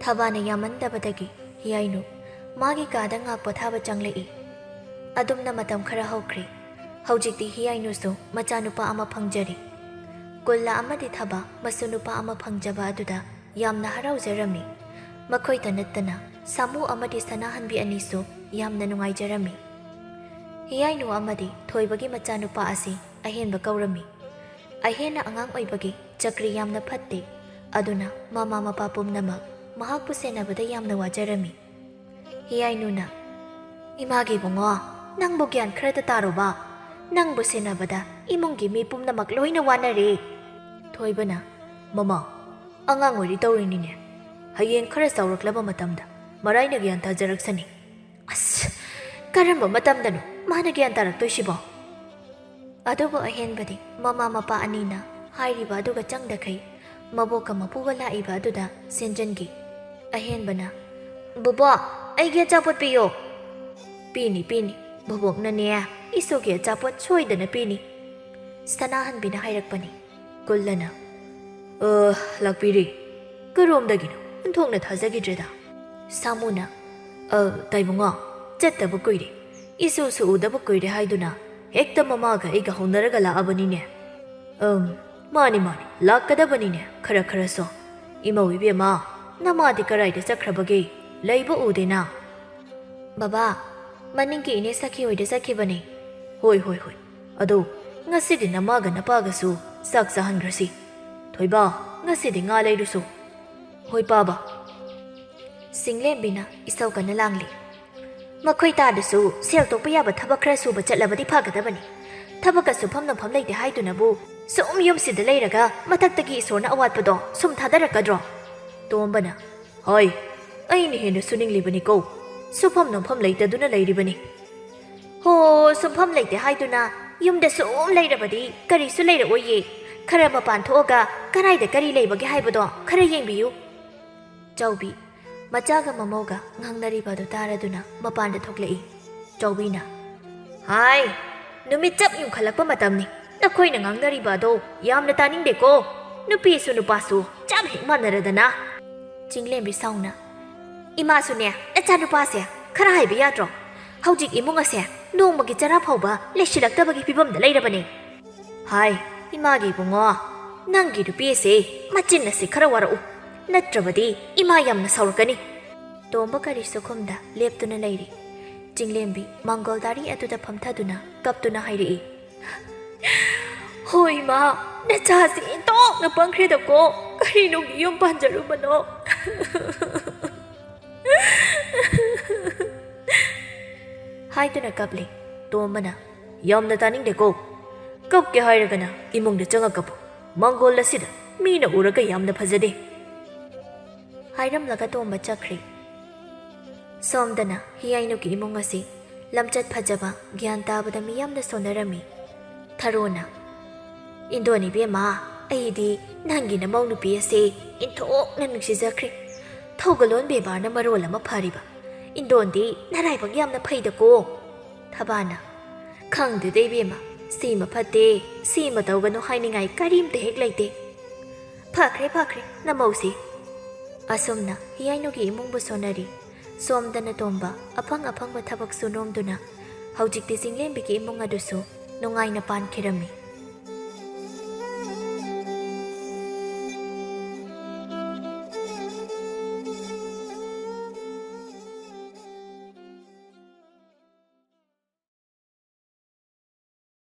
ꯊꯕꯥꯅ ꯌꯥꯝꯃꯟꯗꯕꯗꯒꯤ ꯍꯤꯌꯥꯏꯅꯨ ꯃꯥꯒꯤ ꯀꯥꯗ ꯉꯥꯛ ꯄꯣꯊꯥꯕ ꯆꯪꯂꯛꯏ꯫ ꯑꯗꯨꯝꯅ ꯃꯇꯝ ꯈꯔ ꯍꯧꯈ꯭ꯔꯦ꯫ ꯍꯧꯖꯤꯛꯇꯤ ꯍꯤꯌꯥꯏꯅꯨꯁꯨ ꯃꯆꯥꯅꯨꯄꯥ ꯑꯃ ꯐꯪꯖꯔꯦ꯫ ꯀꯨꯜꯂꯥ ꯑꯃꯗꯤ ꯊꯕꯥ ꯃꯁꯨ ꯅꯨꯄꯥ ꯑꯃ ꯐꯪꯖꯕ ꯑꯗꯨꯗ ꯌꯥꯝꯅ ꯍꯔꯥꯎꯖꯔꯝꯃꯤ꯫ ꯃꯈꯣꯏꯇ ꯅꯠꯇꯅ ꯁꯥꯃꯨ ꯑꯃꯗꯤ ꯁꯅꯥꯍꯟꯕꯤ ꯑꯅꯤꯁꯨ ꯌꯥꯝꯅ ꯅꯨꯡꯉꯥꯏꯖꯔꯝꯃꯤ꯫ ꯍꯤꯌꯥꯏꯅꯨ ꯑꯃꯗꯤ ꯊꯣꯏꯕꯒꯤ ꯃꯆꯥꯅꯨꯄꯥ ꯑꯁꯤ ꯑꯍꯦꯟꯕ ꯀꯧꯔꯝꯃꯤ꯫ ꯑꯍꯦꯟꯅ ꯑꯉꯥꯡ ꯑꯣꯏꯕꯒꯤ ꯆꯀ꯭ꯔꯤ ꯌꯥꯝꯅ ꯐꯠꯇꯦ, ꯑꯗꯨꯅ ꯃꯃꯥ ꯃꯄꯥ ꯄꯨꯝꯅꯃꯛ ꯃꯍꯥꯛꯄꯨ ꯁꯦꯟꯅꯕꯗ ꯌꯥꯝꯅ ꯋꯥꯖꯔꯝꯃꯤ꯫ ꯍꯤꯌꯥꯏꯅꯨꯅ, "ꯏꯃꯥꯒꯤ ꯏꯕꯨꯡꯉꯣ, ꯅꯪꯕꯨ ꯒ꯭ꯌꯥꯟ ꯈꯔꯇ ꯇꯥꯔꯣꯕ꯫ ꯅꯪꯕꯨ ꯁꯦꯟꯅꯕꯗ ꯏꯃꯨꯡꯒꯤ ꯃꯤ ꯄꯨꯝꯅꯃꯛ ꯂꯣꯏꯅ ꯋꯥꯅꯔꯦ꯫" ꯊꯣꯏꯕꯅ, "ꯃꯃꯥ, ꯑꯉꯥꯡ ꯑꯣꯏꯔꯤ ꯇꯧꯔꯤꯅꯤꯅꯦ꯫ ꯍꯌꯦꯡ ꯈꯔ ꯆꯥꯎꯔꯛꯂꯕ ꯃꯇꯝꯗ ꯃꯔꯥꯏꯅ ꯒ꯭ꯌꯥꯟ ꯇꯥꯖꯔꯛꯁꯅꯤ꯫" "ꯑꯁ, ꯀꯔꯝꯕ ꯃꯇꯝꯗꯅꯣ ꯃꯥꯅ ꯒ꯭ꯌꯥꯟ ꯇꯥꯔꯛꯇꯣꯏꯁꯤꯕꯣ?" ꯑꯗꯨꯕꯨ ꯑꯍꯦꯟꯕꯗꯤ ꯃꯃꯥ ꯃꯄꯥ ꯑꯅꯤꯅ ꯍꯥꯏꯔꯤꯕ ꯑꯗꯨꯒ ꯆꯪꯗꯈꯩ ꯃꯕꯣꯛꯀ ꯃꯄꯨꯒ ꯂꯥꯛꯏꯕ ꯑꯗꯨꯗ ꯁꯦꯟꯖꯟꯈꯤ꯫ ꯑꯍꯦꯟꯕꯅ, "ꯕꯣꯕꯣꯛ, ꯑꯩꯒꯤ ꯑꯆꯥꯄꯣꯠ ꯄꯤꯌꯣ꯫" "ꯄꯤꯅꯤ, ꯄꯤꯅꯤ꯫ ꯕꯣꯕꯣꯛꯅꯅꯦ, ꯏꯁꯨꯒꯤ ꯑꯆꯥꯄꯣꯠ ꯁꯣꯏꯗꯅ ꯄꯤꯅꯤ꯫" ꯁꯅꯥꯍꯟꯕꯤꯅ ꯍꯥꯏꯔꯛꯄꯅꯤ꯫ ꯀꯨꯜꯂꯅ, "ꯑ, ꯂꯥꯛꯄꯤꯔꯦ꯫ ꯀꯔꯣꯝꯗꯒꯤꯅꯣ? ꯑꯣꯟꯊꯣꯛꯅ ꯊꯥꯖꯈꯤꯗ꯭ꯔꯦꯗ꯫" ꯁꯥꯃꯨꯅ, "ꯑ, ꯇꯥꯏꯕꯨꯡꯉꯣ, ꯆꯠꯇꯕ ꯀꯨꯏꯔꯦ꯫ ꯏꯁꯨꯁꯨ ꯎꯗꯕ ꯀꯨꯏꯔꯦ ꯍꯥꯏꯗꯨꯅ ꯍꯦꯛꯇ ꯃꯃꯥꯒ ꯑꯩꯒ ꯍꯧꯅꯔꯒ ꯂꯥꯛꯑꯕꯅꯤꯅꯦ꯫" "ꯑꯝ, ꯃꯥꯅꯤ, ꯃꯥꯅꯤ, ꯂꯥꯛꯀꯗꯕꯅꯤꯅꯦ ꯈꯔ ꯈꯔꯁꯨ꯫ ꯏꯃꯧ ꯏꯕꯦꯝꯃ, ꯅꯃꯥꯗꯤ ꯀꯔꯥꯏꯗ ꯆꯠꯈ꯭ꯔꯕꯒꯦ? ꯂꯩꯕ ꯎꯗꯦꯅ꯫" "ꯕꯕꯥ, ꯃꯅꯤꯡꯒꯤ ꯏꯅꯦ ꯁꯈꯤ ꯍꯣꯏꯗ ꯆꯠꯈꯤꯕꯅꯦ꯫" "ꯍꯣꯏ, ꯍꯣꯏ, ꯍꯣꯏ꯫ ꯑꯗꯣ ꯉꯁꯤꯗꯤ ꯅꯃꯥꯒ ꯅꯄꯥꯒꯁꯨ ꯆꯥꯛ ꯆꯥꯍꯟꯈ꯭ꯔꯁꯤ꯫ ꯊꯣꯏꯕ, ꯉꯁꯤꯗꯤ ꯉꯥ ꯂꯩꯔꯨꯁꯨ꯫" "ꯍꯣꯏ, ꯄꯥꯕ꯫" ꯁꯤꯡꯂꯦꯝꯕꯤꯅ ꯏꯁꯧ ꯀꯟꯅ ꯂꯥꯡꯂꯤ꯫ ꯃꯈꯣꯏ ꯇꯥꯗꯁꯨ ꯁꯦꯜ ꯇꯣꯛꯄ ꯌꯥꯕ ꯊꯕꯛ ꯈꯔ ꯁꯨꯕ ꯆꯠꯂꯕꯗꯤ ꯐꯒꯗꯕꯅꯤ꯫ ꯊꯕꯛꯀ ꯁꯨꯐꯝ ꯅꯣꯝꯐꯝ ꯂꯩꯇꯦ ꯍꯥꯏꯗꯨꯅꯕꯨ ꯁꯨꯝ ꯌꯨꯝꯁꯤꯗ ꯂꯩꯔꯒ ꯃꯊꯛꯇꯒꯤ ꯏꯁꯣꯔꯅ ꯑꯋꯥꯠꯄꯗꯣ ꯁꯨꯝ ꯊꯥꯗꯔꯛꯀꯗ꯭ꯔꯣ? ꯇꯣꯝꯕꯅ, "ꯍꯣꯏ, ꯑꯩꯅ ꯍꯦꯟꯅ ꯁꯨꯅꯤꯡꯂꯤꯕꯅꯤꯀꯣ꯫ ꯁꯨꯐꯝ ꯅꯣꯝꯐꯝ ꯂꯩꯇꯗꯨꯅ ꯂꯩꯔꯤꯕꯅꯤ꯫" "ꯍꯣ, ꯁꯨꯐꯝ ꯂꯩꯇꯦ ꯍꯥꯏꯗꯨꯅ ꯌꯨꯝꯗ ꯁꯨꯝ ꯂꯩꯔꯕꯗꯤ ꯀꯔꯤꯁꯨ ꯂꯩꯔꯛꯑꯣꯏꯌꯦ꯫ ꯈꯔ ꯃꯄꯥꯟ ꯊꯣꯛꯑꯒ ꯀꯔꯥꯏꯗ ꯀꯔꯤ ꯂꯩꯕꯒꯦ ꯍꯥꯏꯕꯗꯣ ꯈꯔ ꯌꯦꯡꯕꯤꯌꯨ꯫" ꯆꯥꯎꯕꯤ, ꯃꯆꯥꯒ ꯃꯃꯧꯒ ꯉꯥꯡꯅꯔꯤꯕ ꯑꯗꯨ ꯇꯥꯔꯗꯨꯅ ꯃꯄꯥꯟꯗ ꯊꯣꯛꯂꯛꯏ꯫ ꯆꯥꯎꯕꯤꯅ, "ꯍꯥꯏ, ꯅꯨꯃꯤꯠ ꯆꯞ ꯌꯨꯡꯈꯠꯂꯛꯄ ꯃꯇꯝꯅꯤ꯫ ꯅꯈꯣꯏꯅ ꯉꯥꯡꯅꯔꯤꯕ ꯑꯗꯣ ꯌꯥꯝꯅ ꯇꯥꯅꯤꯡꯗꯦꯀꯣ꯫ ꯅꯨꯄꯤꯁꯨ ꯅꯨꯄꯥꯁꯨ ꯆꯞ ꯍꯦꯛ ꯃꯥꯟꯅꯔꯗꯅ꯫" ꯆꯤꯡꯂꯦꯝꯕꯤ ꯁꯥꯎꯅ, "ꯏꯃꯥꯁꯨꯅꯦ, ꯅꯆꯥꯅꯨꯄꯥꯁꯦ ꯈꯔ ꯍꯥꯏꯕ ꯌꯥꯗ꯭ꯔꯣ? ꯍꯧꯖꯤꯛ ꯏꯃꯨꯡ ꯑꯁꯦ ꯅꯣꯡꯃꯒꯤ ꯆꯔꯥ ꯐꯥꯎꯕ ꯂꯩꯁꯤꯜꯂꯛꯇꯕꯒꯤ ꯐꯤꯕꯝꯗ ꯂꯩꯔꯕꯅꯦ꯫" "ꯍꯥꯏ, ꯏꯃꯥꯒꯤ ꯏꯕꯨꯡꯉꯣ, ꯅꯪꯒꯤ ꯅꯨꯄꯤ ꯑꯁꯦ ꯃꯆꯤꯟ ꯑꯁꯤ ꯈꯔ ꯋꯥꯔꯛꯎ, ꯅꯠꯇ꯭ꯔꯕꯗꯤ ꯏꯃꯥ ꯌꯥꯝꯅ ꯁꯥꯎꯔꯛꯀꯅꯤ꯫" ꯇꯣꯝꯕ ꯀꯔꯤꯁꯨ ꯈꯨꯝꯗ ꯂꯦꯞꯇꯨꯅ ꯂꯩꯔꯤ꯫ ꯆꯤꯡꯂꯦꯝꯕꯤ ꯃꯪꯒꯣꯜ ꯗꯥꯔꯤ ꯑꯗꯨꯗ ꯐꯝꯊꯗꯨꯅ ꯀꯞꯇꯨꯅ ꯍꯥꯏꯔꯛꯏ, "ꯍꯣ ꯏꯃꯥ, ꯅꯆꯥꯁꯤ ꯏꯟꯊꯣꯛꯅ ꯄꯪꯈ꯭ꯔꯦꯗꯀꯣ꯫ ꯀꯔꯤꯅꯨꯡꯒꯤ ꯌꯨꯝ ꯄꯥꯟꯖꯔꯨꯕꯅꯣ?" ꯍꯥꯏꯗꯨꯅ ꯀꯞꯂꯤ꯫ ꯇꯣꯝꯕꯅ, "ꯌꯥꯝꯅ ꯇꯥꯅꯤꯡꯗꯦꯀꯣ꯫ ꯀꯞꯀꯦ ꯍꯥꯏꯔꯒꯅ ꯏꯃꯨꯡꯗ ꯆꯪꯉ ꯀꯞꯄꯨ꯫ ꯃꯪꯒꯣꯜ ꯑꯁꯤꯗ ꯃꯤꯅ ꯎꯔꯒ ꯌꯥꯝꯅ ꯐꯖꯗꯦ꯫" ꯍꯥꯏꯔꯝꯂꯒ ꯇꯣꯝꯕ ꯆꯠꯈ꯭ꯔꯦ꯫ ꯁꯣꯝꯗꯅ ꯍꯤꯌꯥꯏꯅꯨꯒꯤ ꯏꯃꯨꯡ ꯑꯁꯤ ꯂꯝꯆꯠ ꯐꯖꯕ, ꯒ꯭ꯌꯥꯟ ꯇꯥꯕꯗ ꯃꯤꯌꯥꯝꯅ ꯁꯣꯟꯅꯔꯝꯃꯤ꯫ ꯊꯔꯣꯅ, "ꯏꯟꯗꯣꯟ ꯏꯕꯦꯝꯃ, ꯑꯩꯗꯤ ꯅꯪꯒꯤ ꯅꯃꯧ ꯅꯨꯄꯤ ꯑꯁꯦ ꯏꯟꯊꯣꯛꯅ ꯅꯨꯡꯁꯤꯖꯈ꯭ꯔꯦ꯫ ꯊꯧꯒꯜꯂꯣꯟ ꯕꯦꯕꯥꯔꯅ ꯃꯔꯣꯜ ꯑꯃ ꯐꯔꯤꯕ꯫ ꯏꯟꯗꯣꯟꯗꯤ ꯅꯔꯥꯏꯕꯛ ꯌꯥꯝꯅ ꯐꯩꯗꯀꯣ꯫" ꯊꯕꯥꯅ, "ꯈꯪꯗꯦꯗ ꯏꯕꯦꯝꯃ, ꯁꯤꯃ ꯐꯠꯇꯦ, ꯁꯤꯃ ꯇꯧꯒꯅꯨ ꯍꯥꯏꯅꯤꯡꯉꯥꯏ ꯀꯔꯤꯝꯇ ꯍꯦꯛ ꯂꯩꯇꯦ꯫ ꯐꯈ꯭ꯔꯦ, ꯐꯈ꯭ꯔꯦ, ꯅꯃꯧꯁꯤ꯫" ꯑꯁꯨꯝꯅ ꯍꯤꯌꯥꯏꯅꯨꯒꯤ ꯏꯃꯨꯡꯕꯨ ꯁꯣꯟꯅꯔꯤ꯫ ꯁꯣꯝꯗꯅ ꯇꯣꯝꯕ ꯑꯐꯪ ꯑꯐꯪꯕ ꯊꯕꯛꯁꯨ ꯅꯣꯝꯗꯨꯅ ꯍꯧꯖꯤꯛꯇꯤ ꯆꯤꯡꯂꯦꯝꯕꯤꯒꯤ ꯏꯃꯨꯡ ꯑꯗꯨꯁꯨ ꯅꯨꯡꯉꯥꯏꯅ ꯄꯥꯟꯈꯤꯔꯝꯃꯤ꯫